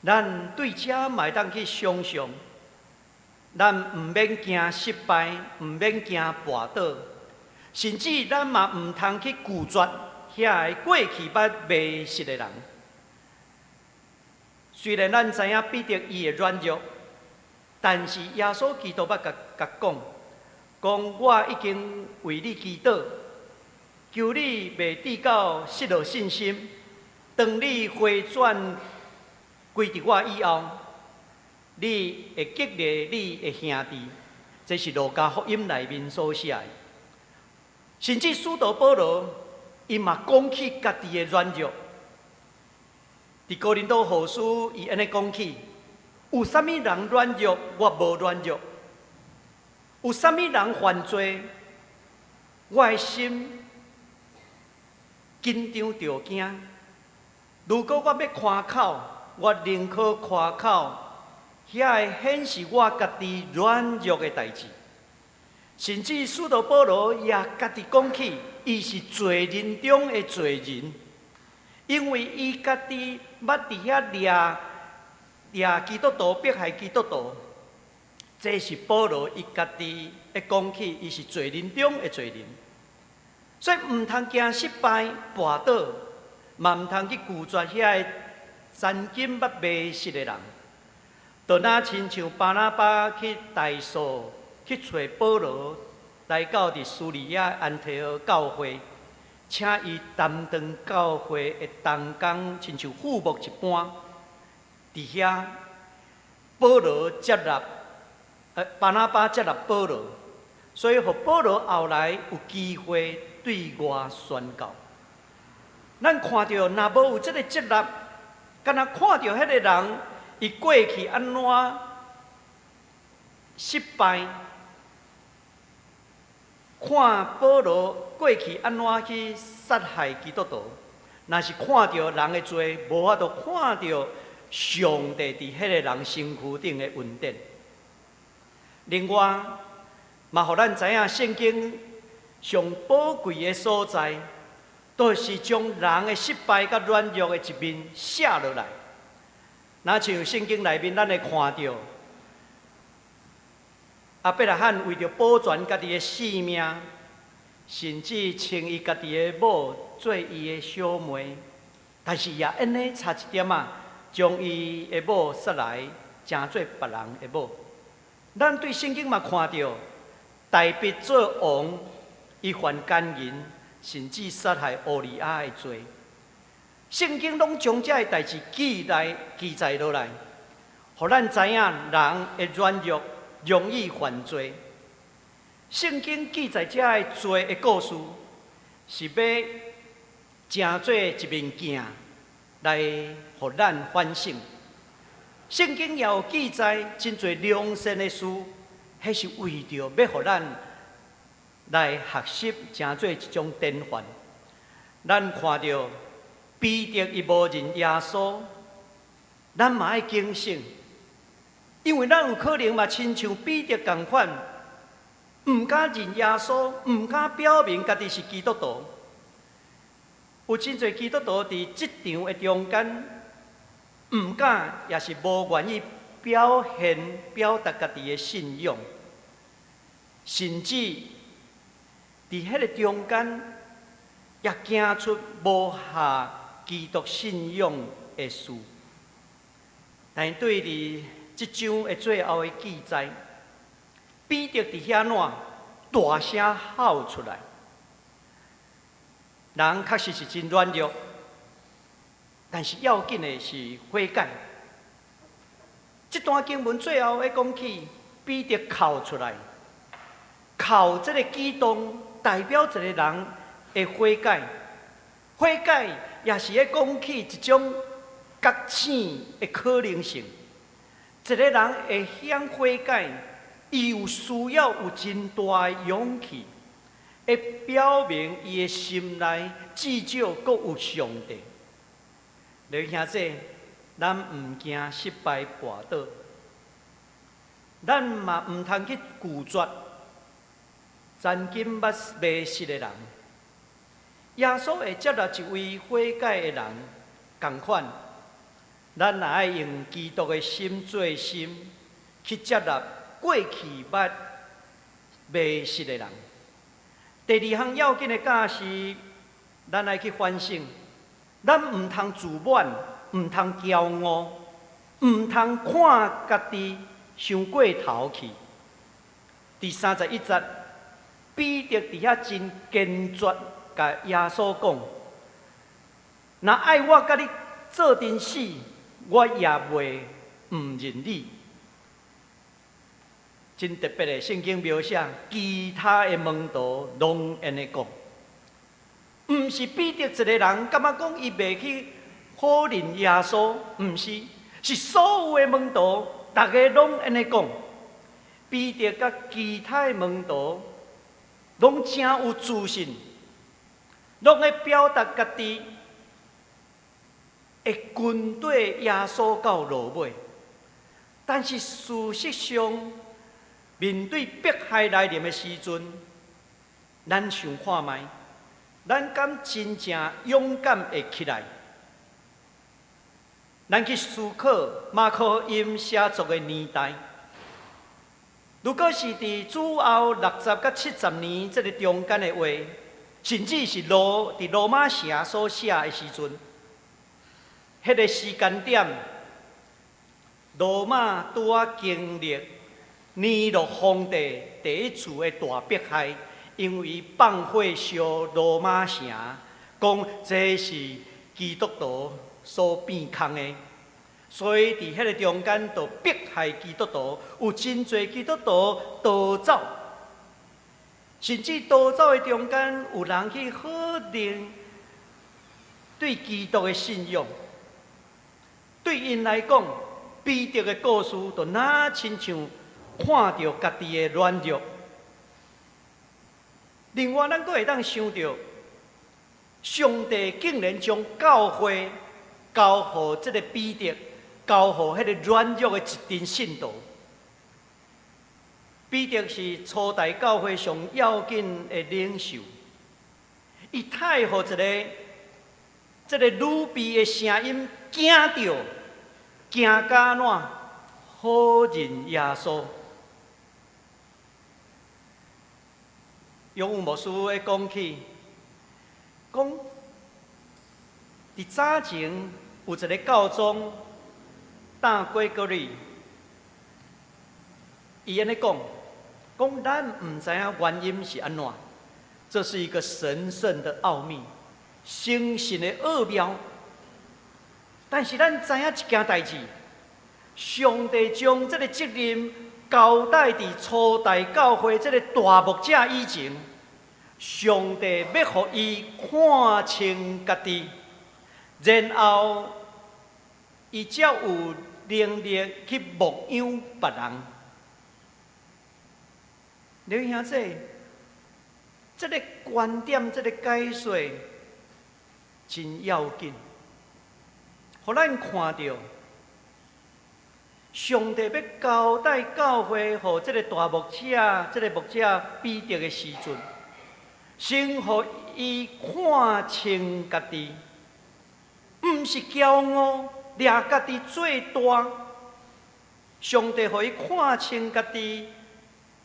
咱對這嘛會當去想像，咱毋免驚失敗，毋免驚跋倒，甚至咱嘛毋通去拒絕遐个過去捌迷失的人。雖然咱知影彼得伊的軟弱，但是耶穌基督捌共共講，講我已經為你祈禱，求你袂致到失落信心。當你回轉歸佇我以後，你會激勵你的兄弟。這是路加福音內面所寫的。甚至使徒保羅，伊嘛講起家己的軟弱。佇哥林多後書，伊按呢講起：有啥物人軟弱，我無軟弱；有啥物人犯罪，我的心緊張著驚。如果我欲誇口，我寧可誇口遐个顯示我家己軟弱的代誌。甚至使徒保羅也家己講起，伊是罪人中的罪人，因為伊家己捌佇遐掠掠基督徒，迫害基督徒。這是保羅伊家己會講起，伊是罪人中的罪人，所以毋通驚失敗、跋倒，嘛毋通去拒絕遐个曾經捌迷失的人。就若親像巴拿巴去大數去揣保羅，來到佇敘利亞安提阿教會，請伊擔當教會的同工，親像副牧一般。佇遐，保羅接納，巴拿巴接納保羅，所以予保羅後來有機會對外宣教。咱看著，若無有這个接納，敢若看著彼个人，伊過去按怎失敗，看保羅過去按怎去殺害基督徒，若是看著人的罪，無法度看著上帝佇彼个人身軀頂的恩典。另外，嘛予咱知影聖經上寶貴的所在，就是將人的失敗佮軟弱的一面寫落來。若像聖經內面，咱會看著亞伯拉罕為著保全家己的性命，甚至穿伊家己的某做伊的小妹，但是也按呢差一點仔，將伊的某殺來，成做別人的某。咱對聖經嘛看著，大衛做王，伊犯姦淫，甚至殺害烏利亞的罪。聖經攏將這个代誌記載落來，予咱知影人的軟弱，容易犯罪。聖經記載這个罪的故事，是欲成做一面鏡來予咱反省。聖經也有記載真濟良善的事，彼是為著欲予咱來學習，成做一種典範。咱看著彼得伊無認耶穌，咱嘛愛警醒，因為咱有可能嘛親像彼得仝款，毋敢認耶穌，毋敢表明家己是基督徒。有真濟基督徒佇職場的中間，毋敢，也是無願意表現、表達家己的信仰，甚至佇彼個中間，也行出無合基督信仰的事。但是對佇這章的最後的記載，彼得佇遐怎大聲吼出來，人確實是真軟弱，但是要緊的是悔改。這段經文最後會講起，彼得哭出來，哭這个舉動代表一個人的悔改，悔改也是咧講起一種覺醒的可能性。一個人會曉悔改，伊有需要有真大的勇氣，會表明伊的心內至少閣有上帝。弟兄姊，咱毋驚失敗跋倒，咱嘛毋通去拒絕曾經捌迷失的人。耶穌會接納一位悔改的人，仝款，咱若愛用基督的心做心，去接納過去捌迷失的人。第二項要緊的教示，咱愛去反省，咱毋通自滿，毋通驕傲，毋通看家己傷過頭去。第31節，彼得佇遐真堅決，共耶穌講：若愛我佮你做陣死，我也袂毋認你。真特別的聖經描寫，其他的門徒攏按呢講，毋是彼得一個人感覺講伊袂去否認耶穌，毋是，是所有的門徒，逐个攏按呢講。彼得佮其他的門徒攏誠有自信，攏會表達家己會跟綴耶穌到落尾。但是事實上，面對迫害來臨的時陣，咱想看覓，咱敢真正勇敢會起來？咱去思考馬可福音寫作的年代，如果是佇主後60佮70年這个中間的話，甚至是佇羅馬城所寫的時陣，彼个時間點，羅馬拄仔經歷尼祿皇帝第一次的大迫害，因為放火燒羅馬城，講這是基督徒所變空的，所以佇彼个中間就迫害基督徒，有真濟基督徒逃走，甚至逃走的中間有人去否認對基督的信仰。對𪜶來講，彼得的故事就若親像看著家己的軟弱。另外，咱閣會當想著，上帝竟然將教會交予這个彼得，交予彼个軟弱的一陣信徒。彼得是初代教會上要緊的領袖，伊太予一个這个女婢的聲音驚著，驚甲按怎否認耶穌。勇牧師咧講起，講佇早前有一个教宗大圭戈利，伊按呢講，講咱毋知影原因是按怎，這是一個神聖的奧秘，成聖的奧妙。但是咱知影一件代誌，上帝將這个責任交代佇初代教會這个大牧者以前，上帝欲予伊看清家己，然後伊才有能力去牧養別人。弟兄姊，這个觀點，這个解說真要緊，予咱看著上帝欲交代教會予這个大牧者，這个牧者彼得的時陣，先予伊看清家己，毋是驕傲，掠家己做大，上帝予伊看清家己。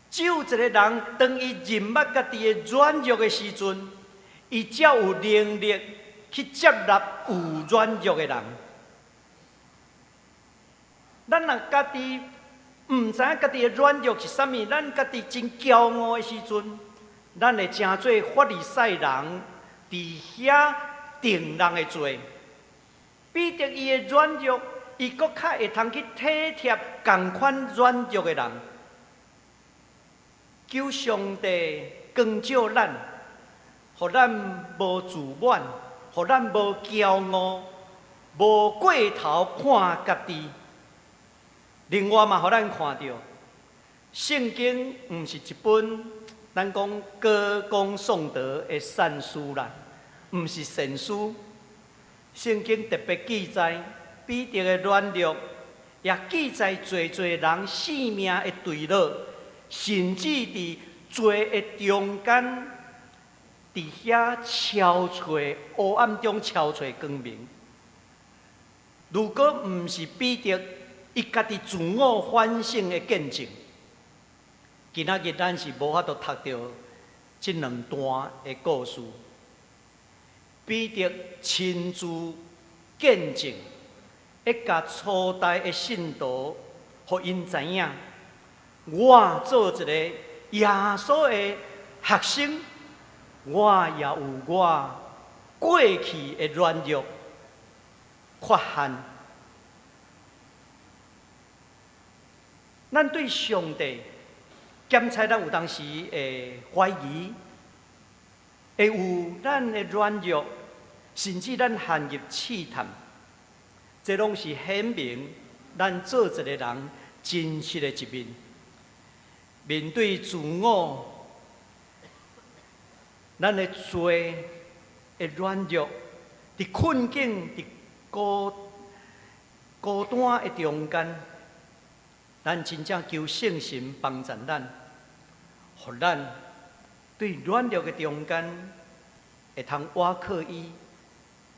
只有一个人，當伊認捌家己的軟弱的時陣，伊才有能力去接納有軟弱的人。咱若家己毋知影家己的軟弱是啥物，咱家己真驕傲的時陣，咱會成做法利賽人，佇遐定人的罪。彼得伊的軟弱，伊閣較會通去體貼仝款軟弱的人。求上帝光照咱，予咱無自滿，予咱無驕傲，無過頭看家己。另外嘛，予咱看著，聖經毋是一本咱講歌功頌德的善書啦，毋是善書。聖經特別記載彼得的軟弱，也記載濟濟人性命的墜落。甚至佇罪的中間，佇遐超揣黑暗中超揣光明。如果毋是彼得伊家己自我反省的見證，今仔日咱是無法度讀著這兩段的故事。彼得親自見證，會共初代的信徒，予𪜶知影。我做一個耶穌的學生，我也有我過去的軟弱、缺陷。咱對上帝檢查，咱有當時會懷疑，會有咱的軟弱，甚至咱陷入試探，這攏是顯明咱做一個人真實的一面。面對自我，咱的罪的軟弱，佇困境、佇孤孤單的中間，咱真正求聖神幫助咱，予咱對軟弱的中間會通倚靠伊，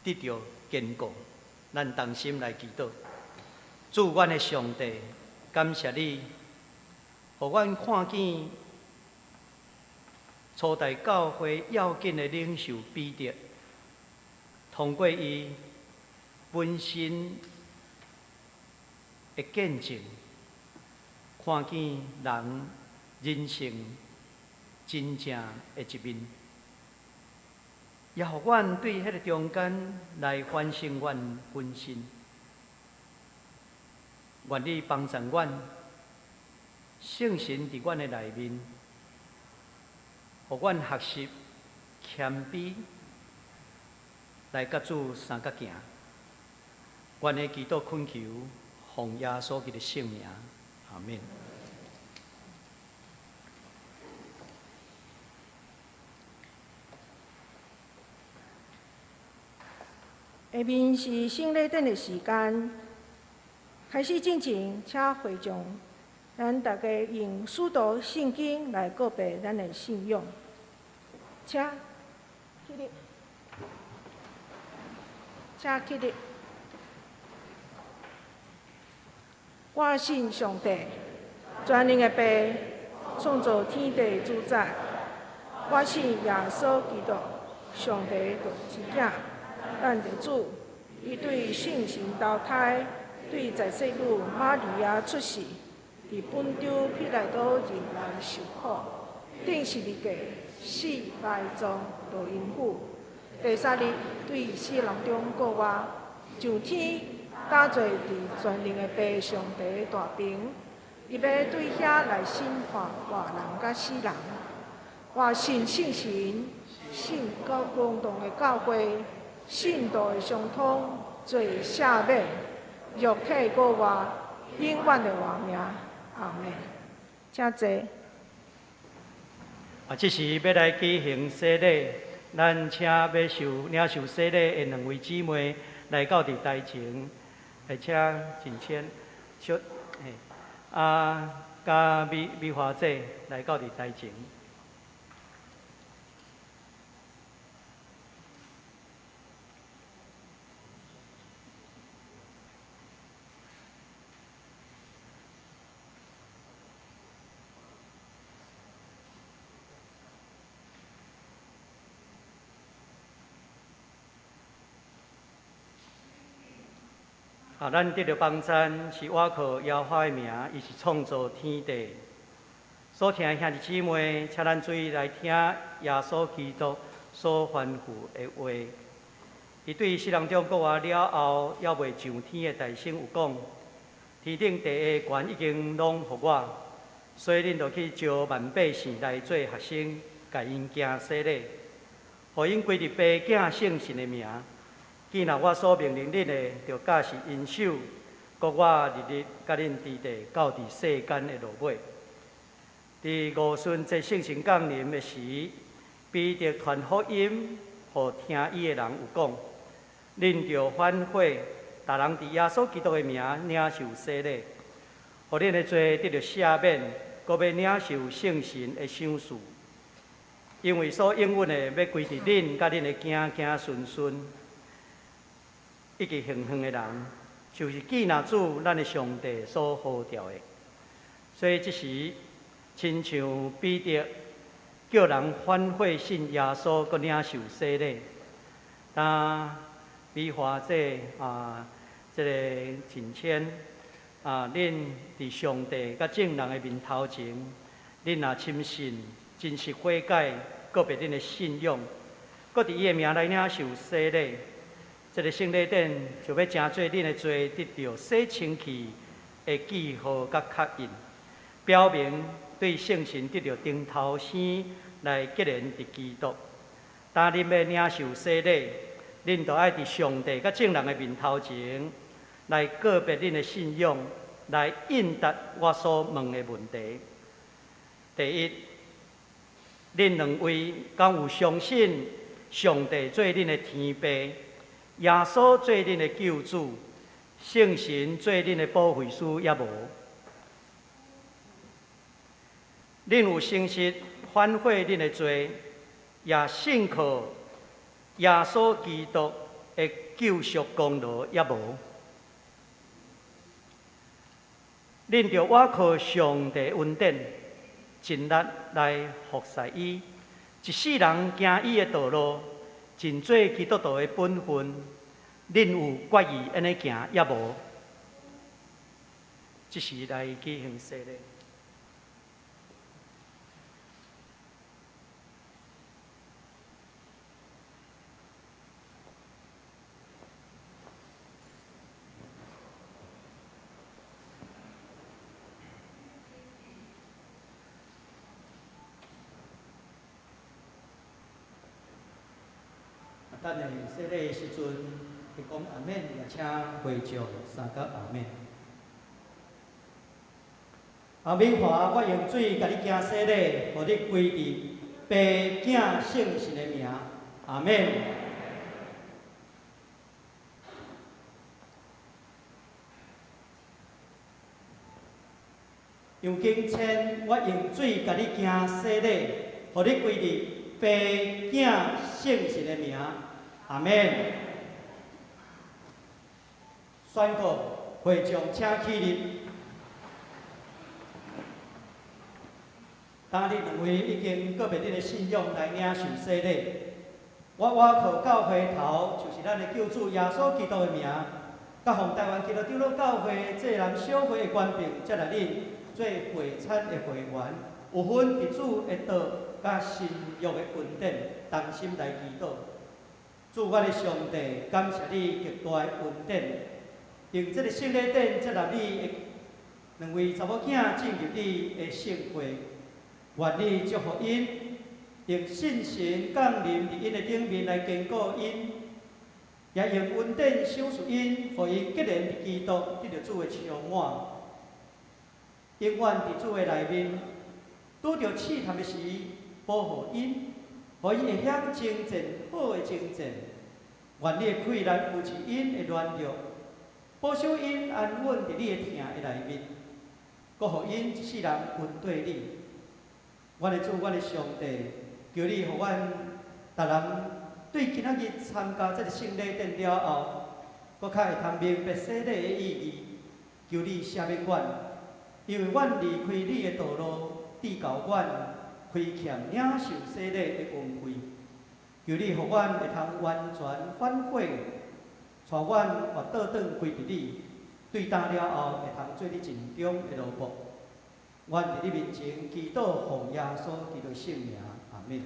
得著堅固。咱同心來祈禱，主，阮的上帝，感謝你。予阮看見初代教會要緊的領袖彼得，通過伊本身的見證，看見人人性真正的一面，也予阮對彼个中間來反省阮本身。願你幫助阮。聖神佇阮的內面，予阮學習謙卑，來佮主相佮行。阮的祈禱懇求，奉耶穌基督的聖名，阿們。下面是聖禮典的時間，開始進前，請會眾。咱大家用使徒信經來告白咱的信仰，請起立，請起立。我信上帝，全能的父，創造天地主宰。我信耶穌基督，上帝獨生子，咱的主，伊對聖神投胎，對在聖女瑪利亞出世。佇本丟彼拉多人來受苦，釘十字架，死埋葬，落陰府。第三日對死人中復活，上天，搭坐佇全能的父上帝大爿，伊欲對遐來審判活人佮死人。我信聖神，信公同的教會，信徒的相通，罪赦免，肉體復活，永遠的活命。阿們，請坐。啊，這時欲來舉行洗禮，咱請欲受領受洗禮的兩位姊妹來到佇台前，來請靜謙小嘿，啊，佮美美華姐來到佇台前。啊，咱得著幫贊是倚靠耶和華的名，伊是創造天地。所聽的兄弟姊妹，請咱注意來聽耶穌基督所吩咐的話。伊對世人中國活了後，猶未上天的大聲有講：天頂地下權已經攏予我，所以恁著去招萬百姓來做學生，共𪜶行洗禮，予𪜶歸入父子聖神的名。謹若我所命令恁的，著教示𪜶守。閣我日日佮恁佇地，到佇世間的落尾。佇五旬節聖神降臨的時，彼得傳福音，予聽伊的人有講：恁著反悔，逐人佇耶穌基督的名領受洗禮，予恁的罪得著赦免，閣欲領受聖神的賞賜。因為所應允的，欲歸佇恁佮恁的囝囝孫孫，以及遠遠的人，就是記若主咱的上帝所呼召的。所以這時，親像彼得叫人反悔信耶穌，閣領受洗禮。當美華姐啊，這個陳千啊，恁佇上帝佮眾人的面頭前，恁若深信、真實悔改，告別恁的信仰，閣佇伊的名來領受洗禮，這個聖禮典就欲成做恁的罪得著洗清氣的記號佮確印，表明對聖神得著頂頭生來結連佇基督。當恁欲領受洗禮，恁著愛佇上帝佮眾人的面頭前來告別恁的信仰，來應答我所問的問題。第一，恁兩位敢有相信上帝做恁的天父，耶穌做恁的救主，聖神做恁的保惠師，抑無？恁有誠實反悔恁的罪，也信靠耶穌基督的救贖功勞，抑無？恁著倚靠上帝恩典，盡力來服侍伊，一世人行伊的道路，盡做基督徒的本分。恁有決意按呢行，抑無？這時來舉行洗禮。等下洗禮的時陣，會講阿們，也請會眾三個阿們。阿敏華，我用水共你行洗禮，予你歸入父子聖神的名，阿們。楊景千，我用水共你行洗禮，予你歸入父子聖神的名，阿們。宣告會眾請起立。當恁兩位已經告別恁的信仰來領受洗禮，我倚靠教會頭，就是咱的救主耶穌基督的名，佮奉台灣基督長老教會濟南小會的權柄，接納恁做會產的會員，有份佇主的道佮新約的恩典，同心來祈禱。主，我的上帝，感謝你極大的恩典，用這个聖禮典接納你的兩位查某囝進入你的聖會。願你祝福𪜶，用信神降臨佇𪜶的頂面來堅固𪜶，也用恩典賞賜𪜶，予𪜶結連佇基督，得著主的充滿。永遠佇主的內面，拄著試探的時，保護𪜶，予𪜶會曉征戰好的征戰。願你的氣力扶持𪜶的軟弱，保守𪜶安穩佇你的疼的內面，閣予𪜶一世人跟綴你。阮的主，阮的上帝，求你予阮逐人對今仔日參加這个聖禮典了後，閣較會通明白洗禮的意義。求你赦免阮，因為阮離開你的道路，致予阮虧欠領受洗禮的恩惠。求你予阮會通完全反悔，帶帶阮活倒轉歸佇你，對擔了後會通做你盡忠的奴僕。阮佇你面前祈禱，奉耶穌基督聖名，阿們。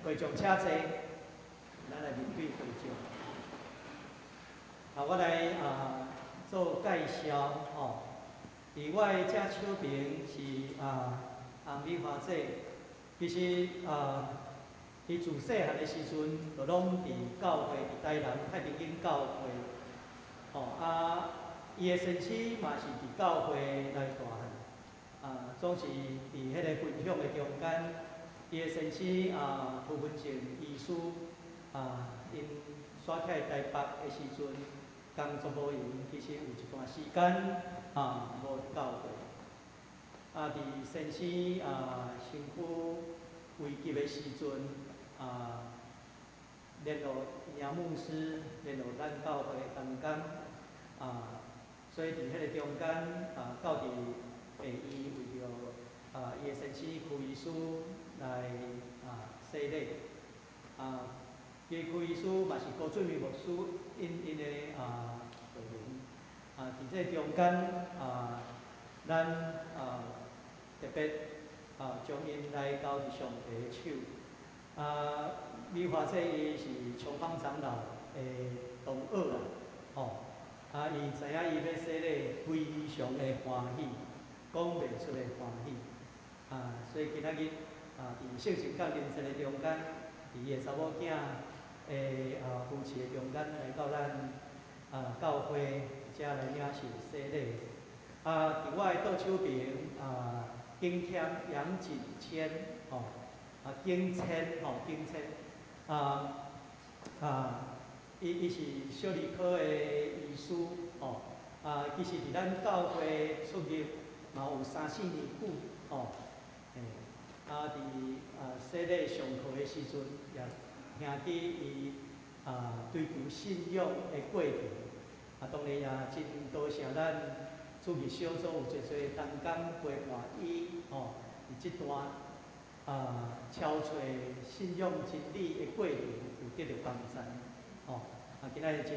會眾請坐，咱來面對會眾。啊，我來做介紹吼。佇我的正手爿是洪美華姐，其實伊自細漢的時陣，就攏佇教會，佇台南太平間教會，吼啊，伊的先生嘛是佇教會來大漢，總是佇彼个分享的中間，伊的先生涂文靜醫師，𪜶煞起來台北的時陣，工作無閒，其實有一段時間無佇教會，佇先生身軀危急的時陣，聯絡楊牧師，聯絡咱教會同工，所以佇彼个中間，到佇下院為著伊的先生區醫師來洗禮，其實區醫師嘛是高俊明牧師𪜶的會員，佇這中間咱特別將𪜶來交佇上帝的手。美華姐伊是長方長老的同學啦，吼，伊知影伊欲洗禮，非常的歡喜，講袂出的歡喜。所以今仔日佇聖神降臨節的中間，佇伊的查某囝的扶持的中間，來到咱教會遮來領受洗禮。佇我的倒手爿景謙楊景謙，吼，景謙，吼，景謙，伊是小兒科的醫師，吼，其實佇咱教會出入嘛有三四年久，吼，佇洗禮上課的時陣，也聽見伊追求信仰的過程，當然也真多謝咱主日小組有濟濟同工陪伴伊，吼，佇這段超揣信仰真理的過程有得著幫助，吼，今仔日真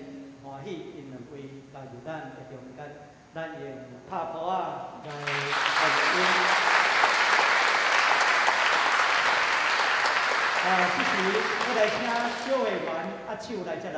歡喜，𪜶兩位加入咱的中間，咱用拍鼓仔來歡迎𪜶。這時我來請小會員握手來接納。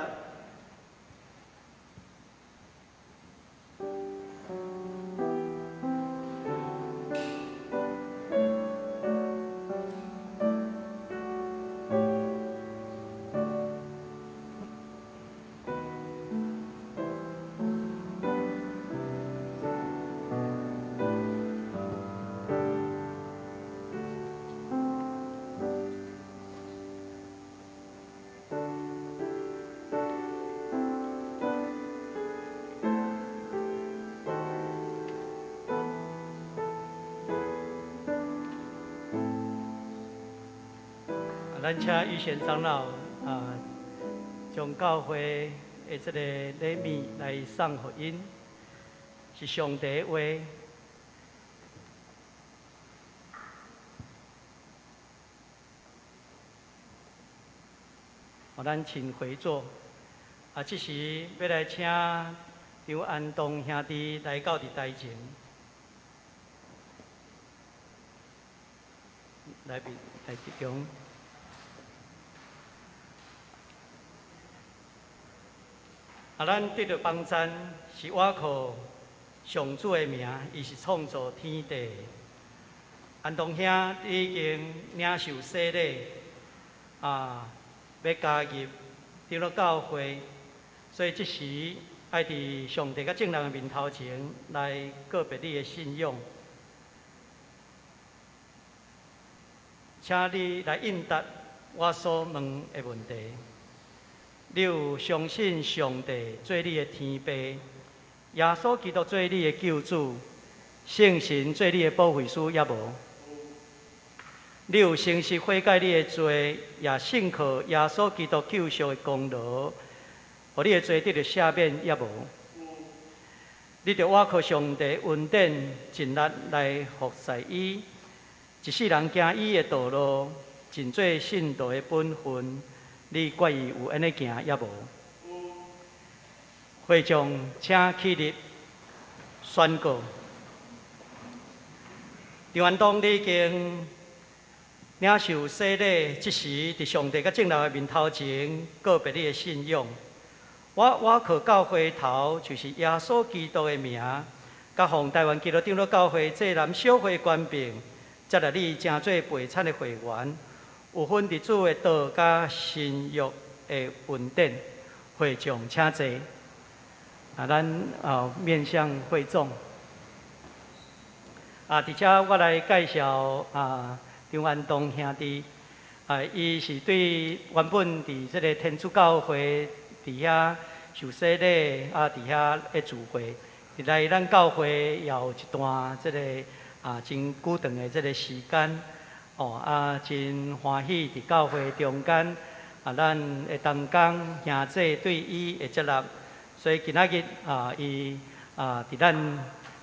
咱請玉賢長老將教會的這個禮物來送予𪜶，是上帝的話。咱請回座。這時欲來請張安東兄弟來到佇台前，來賓來集中。咱得著幫贊是倚靠上主的名，伊是創造天地。安東兄已經領受洗禮，欲加入長老教會，所以這時愛佇上帝佮眾人的面頭前來告別你的信仰，請你來應答我所問的問題。你有相信上帝做你的天父，耶穌基督做你的救主，聖神做你的保惠師，抑無？你有誠實悔改你的罪，也信靠耶穌基督救贖的功勞，予你的罪得著赦免，抑無？你著倚靠上帝恩典，盡力來服侍伊，一世人行伊的道路，盡做信徒的本分。你決意有按呢行，抑無？會眾請起立宣告。張安東，你已經領受洗禮，這時佇上帝佮眾人的面頭前告別你的信仰。我靠教會頭，就是耶穌基督的名，佮奉台灣基督長老教會濟南小會權柄，接納你成做陪餐的會員，有份佇主的道佮新約的恩典。會眾請坐。啊，咱啊面向會眾。啊，佇遮我來介紹啊張安東兄弟。啊，伊是對原本佇這个天主教會佇遐受洗禮，啊，佇遐咧聚會。來咱教會也有一段這个啊真久長的這个時間。哦，啊，真歡喜佇教會中間啊，咱的同工兄弟對伊的接納。所以今仔日啊，伊啊佇咱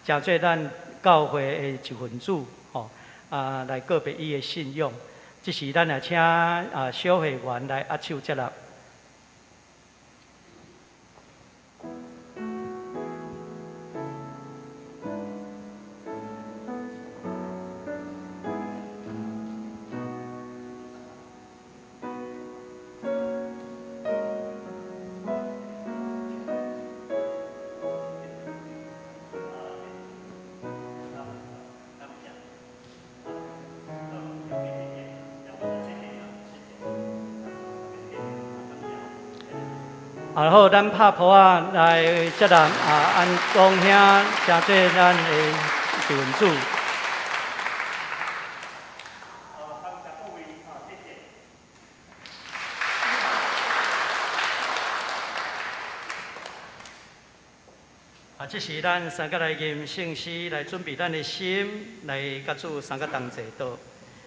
成做咱教會的一份子，吼啊來告別伊的信仰。這時咱也請啊小會員來握手接納。啊好，咱拍噗仔來接納啊安東兄，成做咱的一份子。啊，這時咱三個來吟聖詩，來準備咱的心，來佮主三個同齊禱。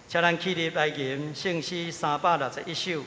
請咱起立來吟聖詩361首。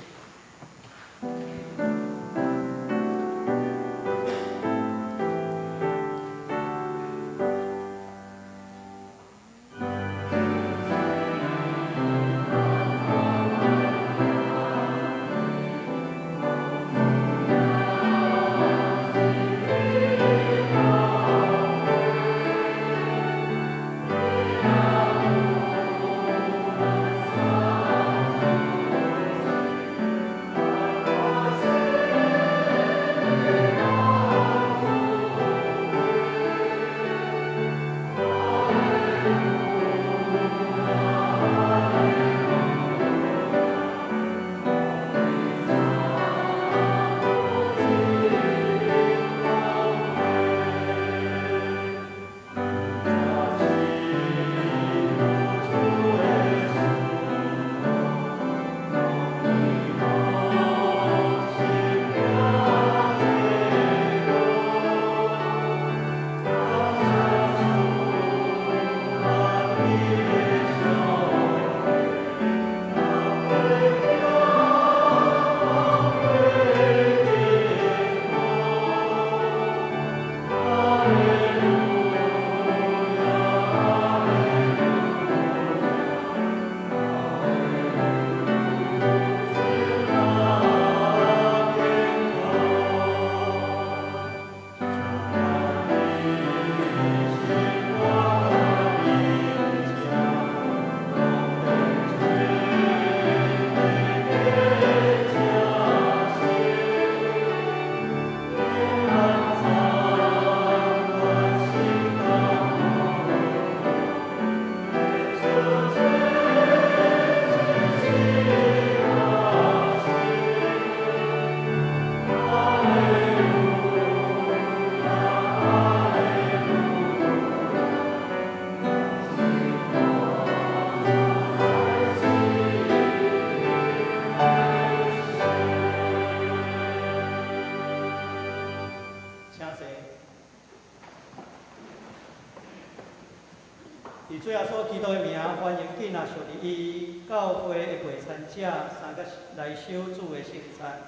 伫主耶穌基督的名，歡迎囝仔屬佇伊教會的陪餐者，三個來守主的聖餐。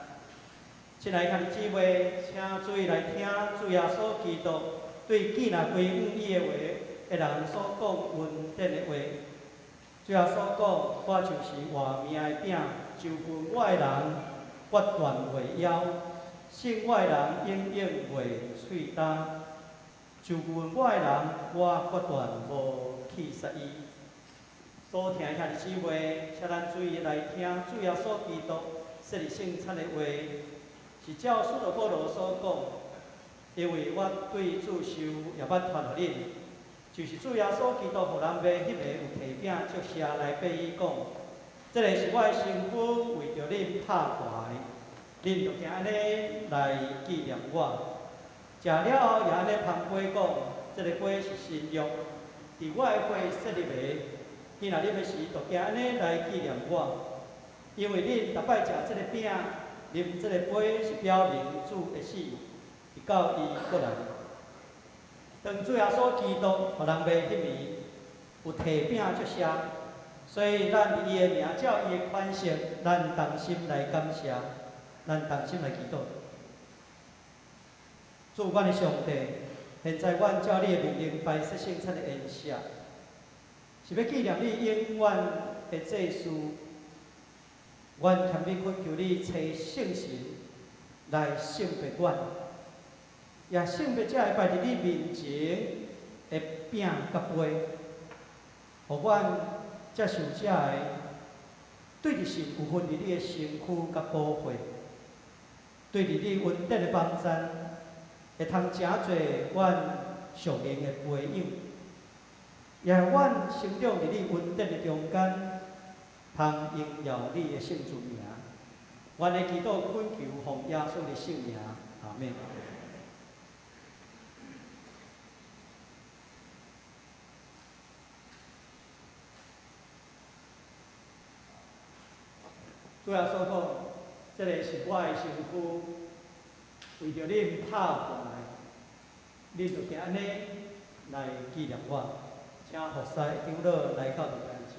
親愛的兄弟姊妹，請注意來聽主耶穌基督對囝仔歸向伊的話的人所講恩典的話。主耶穌講：我就是活命的餅，就近我的人，決斷袂枵。信我的人永遠袂喙焦，就近我的人，我決斷無棄殺伊。所聽的兄弟姊妹，請咱注意來聽主耶穌基督設立聖餐的話，是照使徒保羅所講。因為我對主受，也捌傳予恁，就是主耶穌基督予人賣彼暝有提餅祝謝來擘伊講：這个是我的身軀，為著恁拍破的，恁著行按呢來紀念我。食了後也按呢捧杯講：這个杯是新約，佇我的血設立的。彼若啉的時，就行按呢來紀念我。因為恁逐擺食這个餅，啉這个杯，是表明主的死，直到伊閣來。當主耶穌基督予人賣彼暝，有提餅祝謝，所以咱佇伊的名，照伊的款式，咱同心來感謝，咱同心來祈禱。主，阮的上帝，現在阮照你的命令擺設聖餐的筵席，是欲紀念你永遠的祭司。阮謙卑懇求你，差聖神來聖別阮，也聖別這个擺佇你面前的餅佮杯，予阮接受這个對著神有份佇你的身軀佮寶血，對著你恩典的幫贊，會通成做阮屬靈的培養，也予阮成長佇你恩典的中間，通榮耀你的聖尊名。阮的祈禱懇求奉耶穌的聖名，阿們。主耶穌講：這个是我的身軀，為著恁拍破的，恁就行按呢來紀念我。請服侍的長老來到佇台前。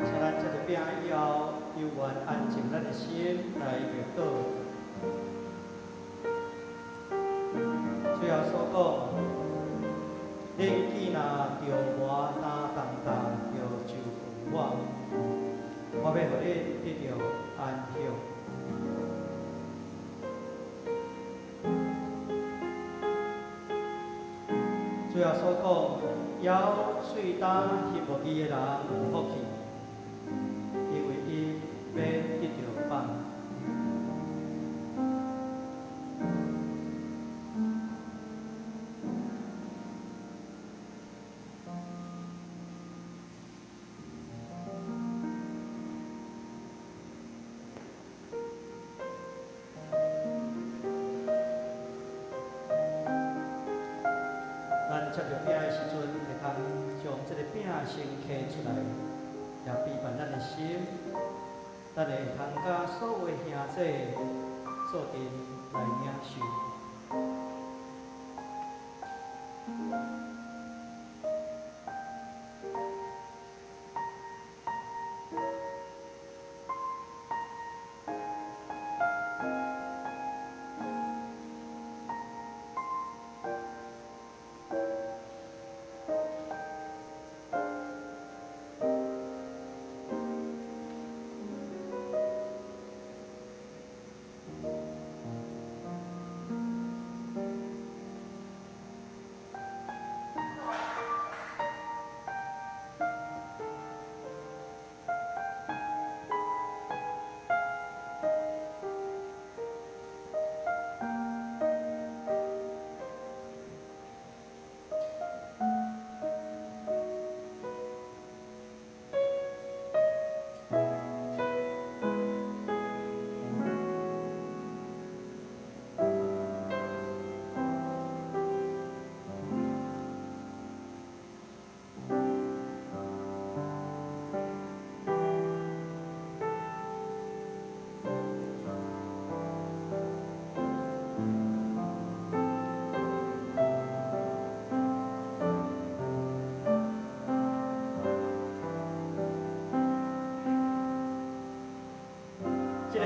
請咱食著餅以後，猶原安靜咱的心來默禱。主耶穌講：恁既若著磨擔重擔，就就近我，我欲予恁得著安息。主耶穌講：枵喙焦彼無義的人有福氣，因為𪜶欲得著飽。咱接著餅的時陣，會通將這个餅先揢出來，也備辦咱的心，咱會通佮所有的兄弟做陣來領受。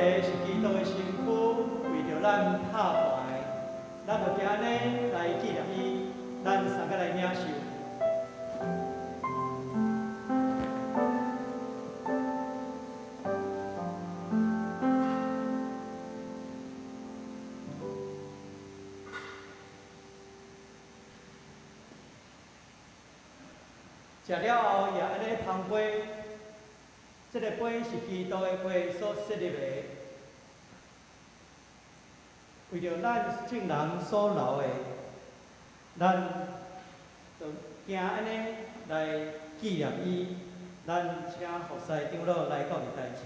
個是基督的身軀，為著咱拍破的，咱就行按呢來紀念伊，咱三個來領受。食了後，也按呢捧杯，這个杯是基督的血所設立的，為著咱眾人所流的，咱就行按呢來紀念伊。咱請服侍長老來到禮台前。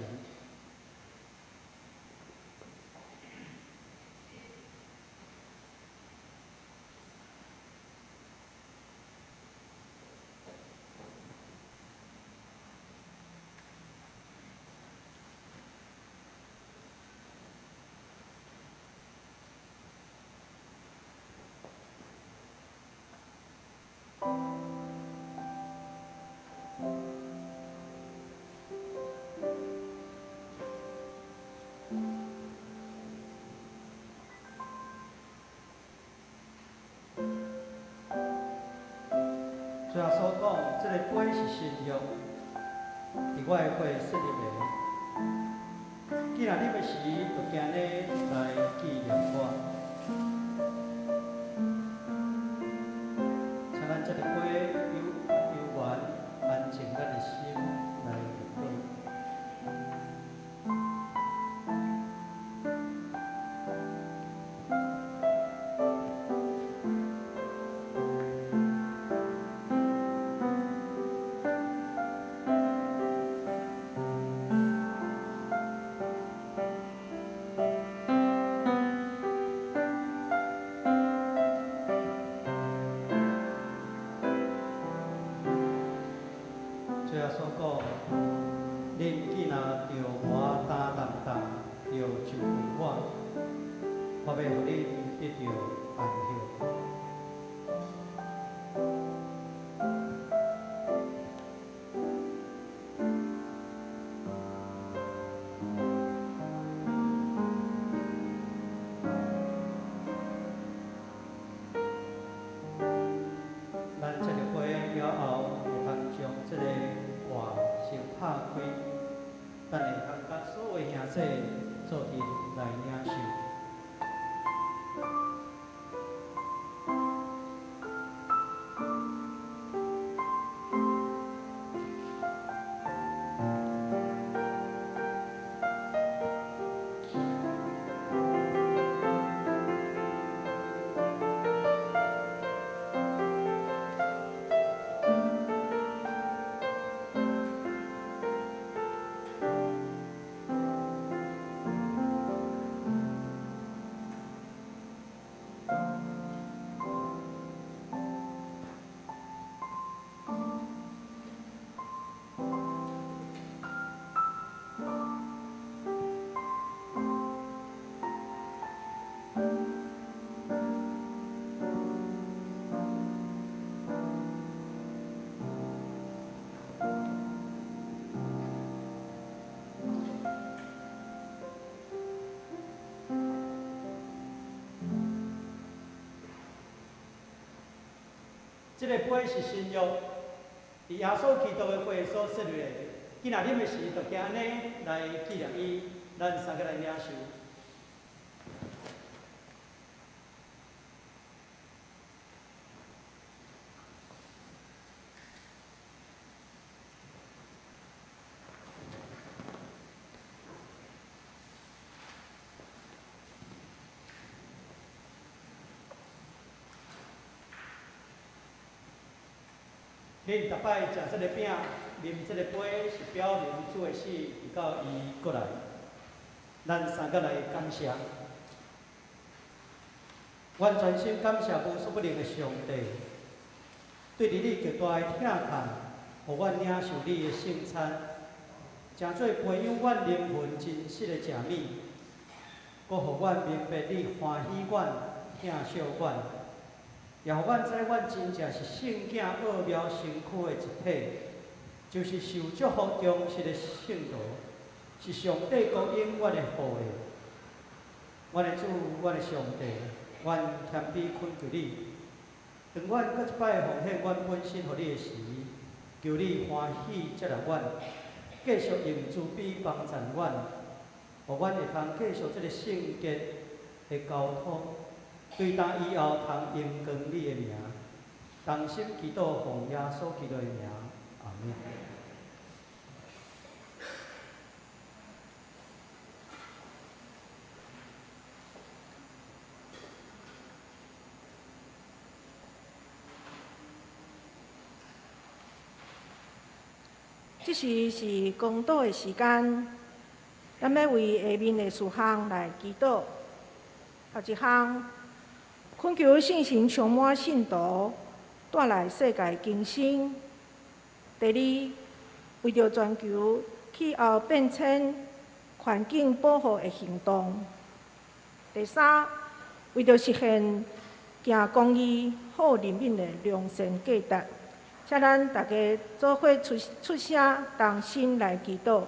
主耶穌講，這个杯是新約，佇我的血設立的。既然啉的時，就行呢來紀念我。請咱這个杯悠悠圓安靜咱的心來面對。主耶穌講，恁囝若著我擔重擔，著就近我，我欲予恁得著安息。咱這個杯了後，會通將這个蓋先拍開，咱會通佮所有兄弟做陣來領受。這个杯是新約，佇耶穌基督的血所設立的。囝若啉的時，就行按呢來紀念伊，咱三个來領受。恁逐擺食這个餅，啉這个杯，是表明主的死，直到伊閣來。咱三个來感謝，阮全心感謝無所不能的上帝，對佇你極大的疼痛，予阮領受你的聖餐，成做培養阮靈魂真實的食物，閣予阮明白你歡喜阮、疼惜阮。也予阮知，阮真正是聖囝奧妙身軀的一體，就是受祝福忠實的聖徒。是上帝供应阮的后裔。阮的主，阮的上帝，阮谦卑恳求你，当阮阁一摆奉献阮本身予你的时，求你歡喜接納阮，繼續用慈悲幫贊阮，予阮會通繼續這个聖潔的交託，對今以後通榮光你的名。同心祈禱，奉耶穌基督的名，阿們。這時是公禱的時間，咱欲為下面的事項來祈禱。頭一項，懇求聖神充滿信徒，帶來世界更新。第二，為著全球氣候變遷、環境保護的行動。第三，為著實現行公義、好人民的良善價值，請咱大家做伙出出聲，同心來祈禱。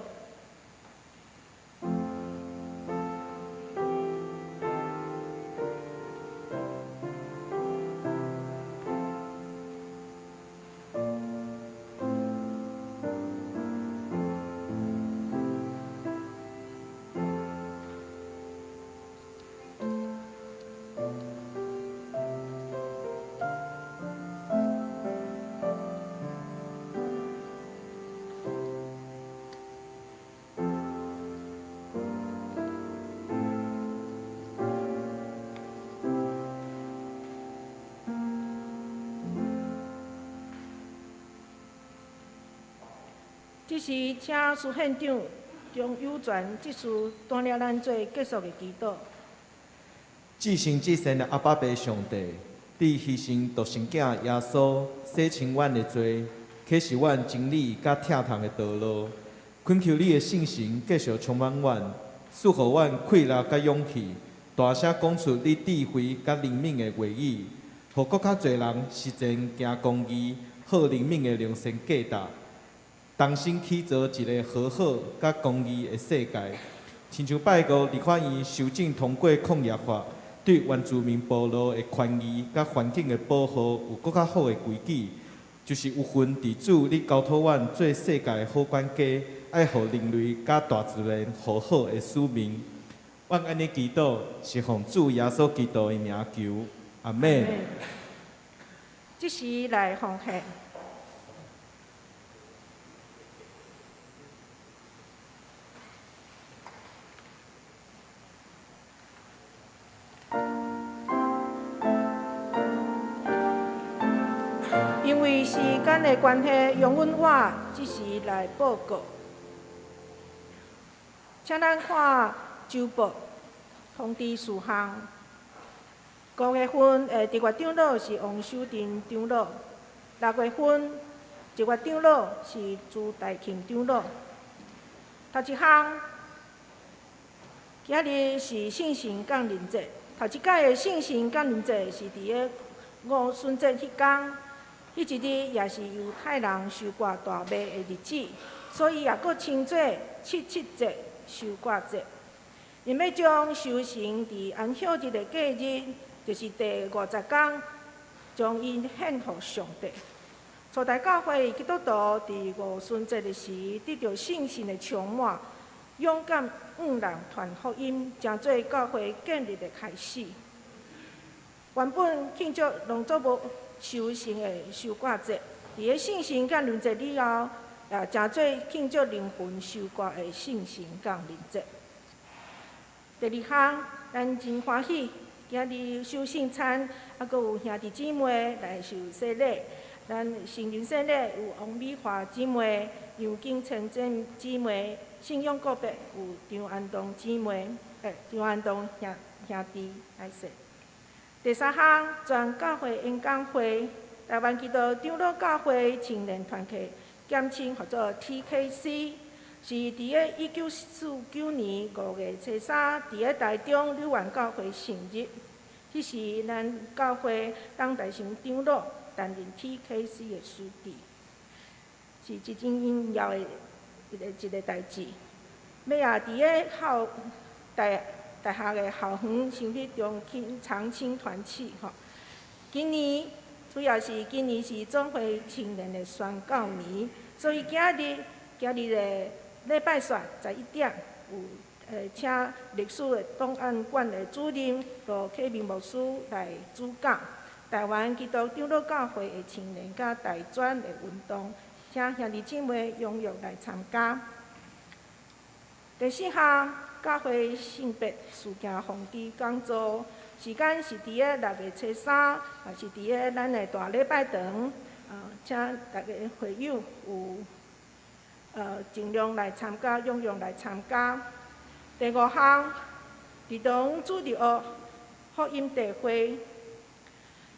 這時，請司縣長張有全執事帶領咱做結束的祈禱。至聖至善的阿爸父上帝，你犧牲獨生囝耶穌，洗清阮的罪，啟示阮真理佮疼痛的道路。懇求你的聖神繼續充滿阮，賜予阮氣力佮勇氣，大聲講出你智慧佮靈敏的話語，予閣較濟人實踐行公義、好靈敏的良善價值。重新起造一个和好佮公義的世界，親像拜五立法院修正通過礦業法，對原住民部落的權益佮環境的保護有閣較好的規矩，就是有份佇主你交託阮做世界的好管家，愛予人類佮大自然和好的使命。阮按呢祈禱，是奉主耶穌基督的名求，阿們。這時來奉獻。因為時間的關係，容阮我這時來報告。請咱看週報通知事項。五月份的特別長老是王守仁長老，六月份特別長老是朱大慶長老。頭一項，今日是聖神降臨節。頭一擺的聖神降臨節是佇个五旬節彼工，彼一日也是猶太人收割大麥的日子，所以也閣稱做七七節、收割節。𪜶欲將收成佇安息日的隔日，就是第五十工，將伊獻予上帝。初代教會基督徒佇五旬節的時，得著聖神的充滿，勇敢向人傳福音，成做教會建立的開始。原本慶祝農作物收成的收割節，佇个聖神降臨節以後，也成做慶祝靈魂收割的聖神降臨節。第二項，咱真歡喜，今日守聖餐，猶閣有兄弟姊妹來受洗禮。咱成人洗禮有王美華姊妹、楊景千姊妹、信仰告白有張安東姊妹、張安東兄弟來洗。第三項，全教會演講會，台灣基督長老教會青年團契，簡稱號做 TKC，是佇个1949年5月初3，佇个台中柳園教會成立。彼時，咱教會董大成長老擔任 TKC 的書記，是真重要的一个代誌。尾仔佇个校大大學的校園成立中青長青團契吼。今年主要是今年是總會青年的宣教年，所以今日的禮拜四11點有請歷史的檔案館的主任羅啟明牧師來主講。台灣基督長老教會的青年佮大專的運動，請兄弟姊妹踴躍來參加。第四項，教會性別事件防治講座，時間是佇个6月初3，也是佇个咱的大禮拜堂，請大家會友有盡量來參加，踴躍來參加。第五項，兒童主日學福音大會是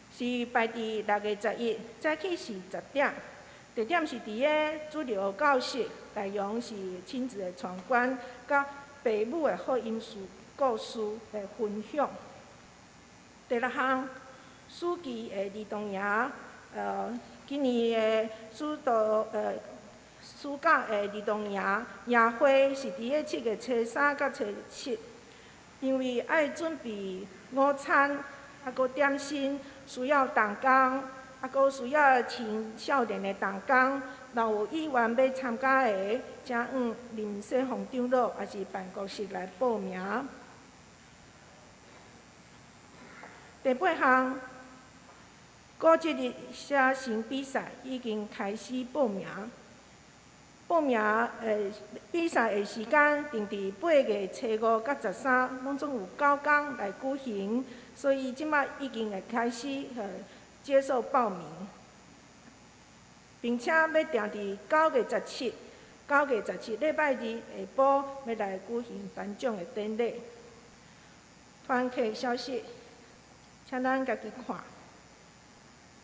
排佇6月11，早起是10點，地點是佇个主日學教室，內容是親子的闖關，佮父母的福音書故事來分享。第六項，暑期的兒童營，今年的暑度暑假的兒童營營會是佇个7月初3佮初7，因為愛準備午餐，閣點心，需要同工，閣需要青少年的同工，若有意願欲參加的，請往林世宏長老抑是辦公室來報名。第八項，古蹟日寫生比賽已經開始報名。報名比賽的時間定佇8月初5佮13，攏總有9工來舉行，所以這擺已經會開始接受報名，並且欲定佇9月17，9月17禮拜二下晡欲來舉行頒獎的典禮。團契消息，請咱家己看。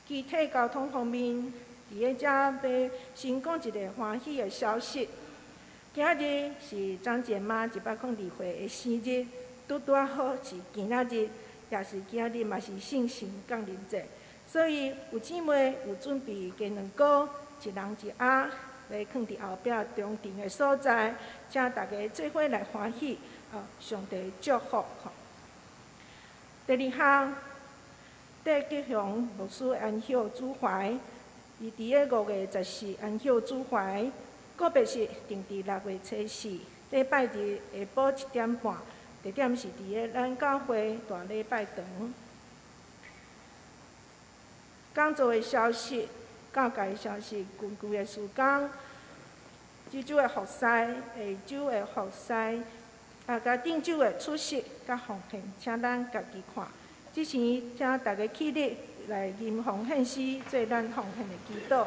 具體交通方面，佇咧遮欲先講一個歡喜的消息。今日是張姐媽102歲的生日，拄拄仔好是今仔日，也是今仔日嘛是聖神降臨節，所以有姊妹有準備雞卵糕，一人一盒，來囥佇後壁中庭的所在，請大家做伙來歡喜，上帝祝福。第二項，戴吉雄牧師安息主懷。伊佇个5月14安息主懷，告別式定佇6月初4，禮拜日下晡7點半，地點是佇个咱教會大禮拜堂。講座的消息、教界消息、近期的事工，這周的服侍、下周的服侍，佮頂周的出席佮奉獻，請咱家己看。這時，請大家起立來吟奉獻詩，做咱奉獻的祈禱。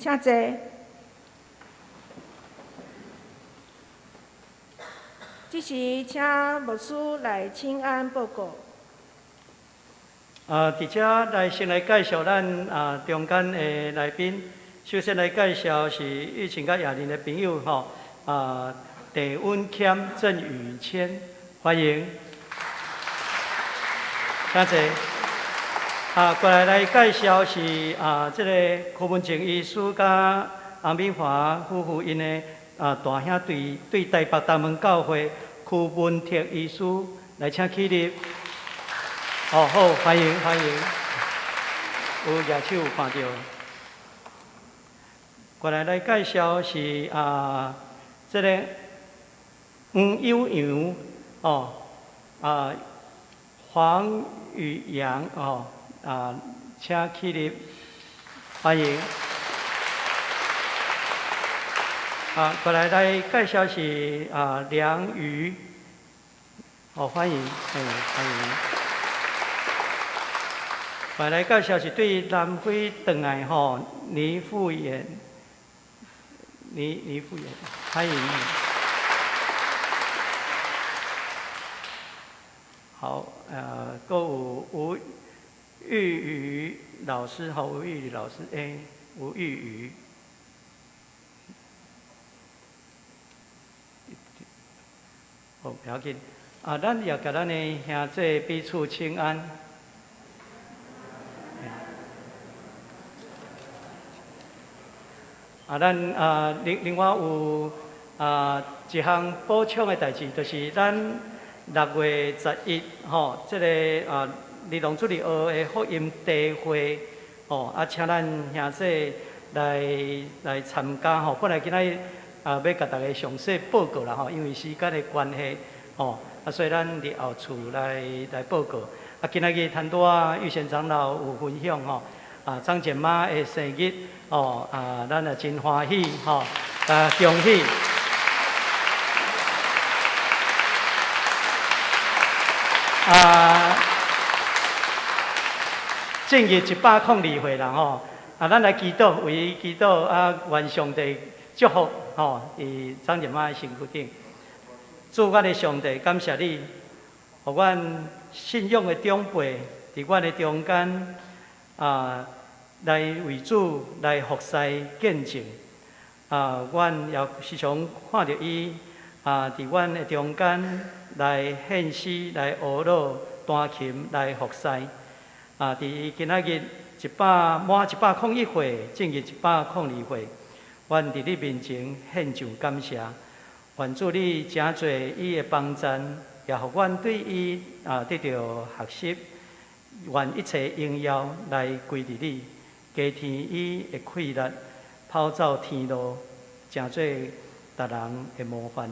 請坐。這時，請牧師來請安報告。佇遮來先來介紹咱中間的來賓。首先來介紹是玉琴佮亞玲的朋友吼，鄭溫謙、鄭宇謙，歡迎。請坐。過來介紹是這个柯文靜醫師佮洪美華夫婦𪜶的大兄弟，對台北大門教會柯文哲醫師來請起立。哦，好，歡迎歡迎。有舉手有看到。過來來介紹是啊，這个黃悠揚哦，啊黃宇陽哦，啊，請起立，歡迎。啊，過來來介紹是啊梁瑜，哦，歡迎，欸，歡迎。過來介紹是對南非轉來吼倪富言，倪富言，歡迎。好，閣有吳玉瑜老師，吼，吳玉瑜老師，欸，吳玉瑜。好，不要緊。啊，咱也共咱的兄弟彼此請安。啊，咱啊，另外有啊一項補充的代誌，就是咱6月11吼，這个啊，兒童主日學的福音茶會，吼，啊，請咱兄弟來參加吼。本來今仔日啊，欲共大家詳細報告啦吼，因為時間的關係，吼，啊，所以咱佇後厝來報告。啊，今仔日頭拄仔玉賢長老有分享吼，啊，張姐媽的生日，哦，啊，咱也真歡喜吼，啊，恭喜。啊，進入102歲啦吼，啊，咱來祈禱，為伊祈禱啊，願上帝祝福吼，佇張姐媽的身軀頂。主，阮的上帝，感謝你，予阮信仰的長輩佇阮的中間啊，來為主來服侍見證。啊，阮也時常看著伊啊，佇阮的中間來獻詩、來學樂、彈琴、來服侍。啊，佇伊今仔日滿101歲，進入102歲，阮佇你面前獻上感謝。願主你誠濟伊的幫贊，也予阮對伊啊得著學習。願一切榮耀來歸佇你，加添伊的氣力，跑走天路，成做別人的模範。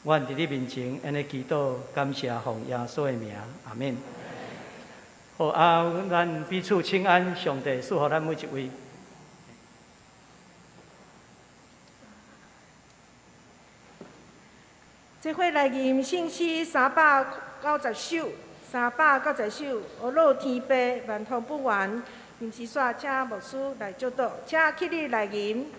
阮佇你面前按呢祈禱，感謝奉耶穌的名，阿們。好啊，咱彼此請安，上帝賜福咱每一位。這回來吟聖詩390首，390首，呵咾天父萬通不完。吟詩煞請牧師來祝禱，請起立來吟。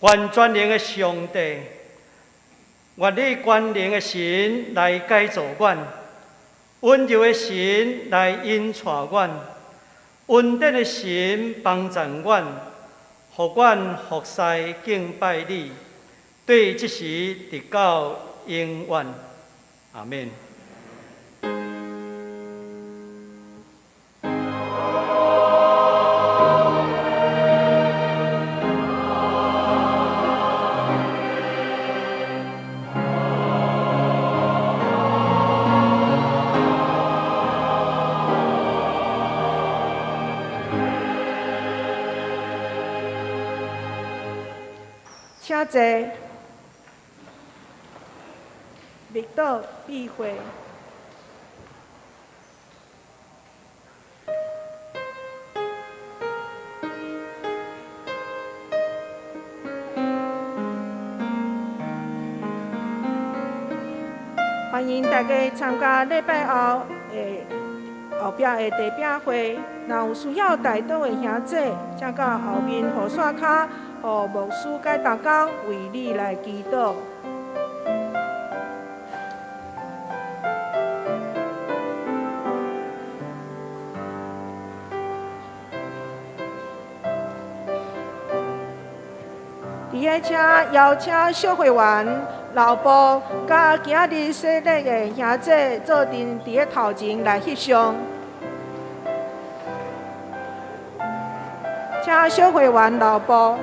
願全能的上帝，願你全能的神來改造阮，溫柔的神來引帶阮，恩典的神幫助阮，予阮服侍敬拜你，對這時直到永遠。阿們。請坐，默禱闭會。歡迎大家參加禮拜後的後壁的茶餅會。若有需要代禱的兄姊，請到後面雨傘跤，予牧師佮同工為你來祈禱。佇个請邀請小會員、老婆佮今仔日洗禮的兄姊做陣佇个頭前來翕相。請小會員、老婆。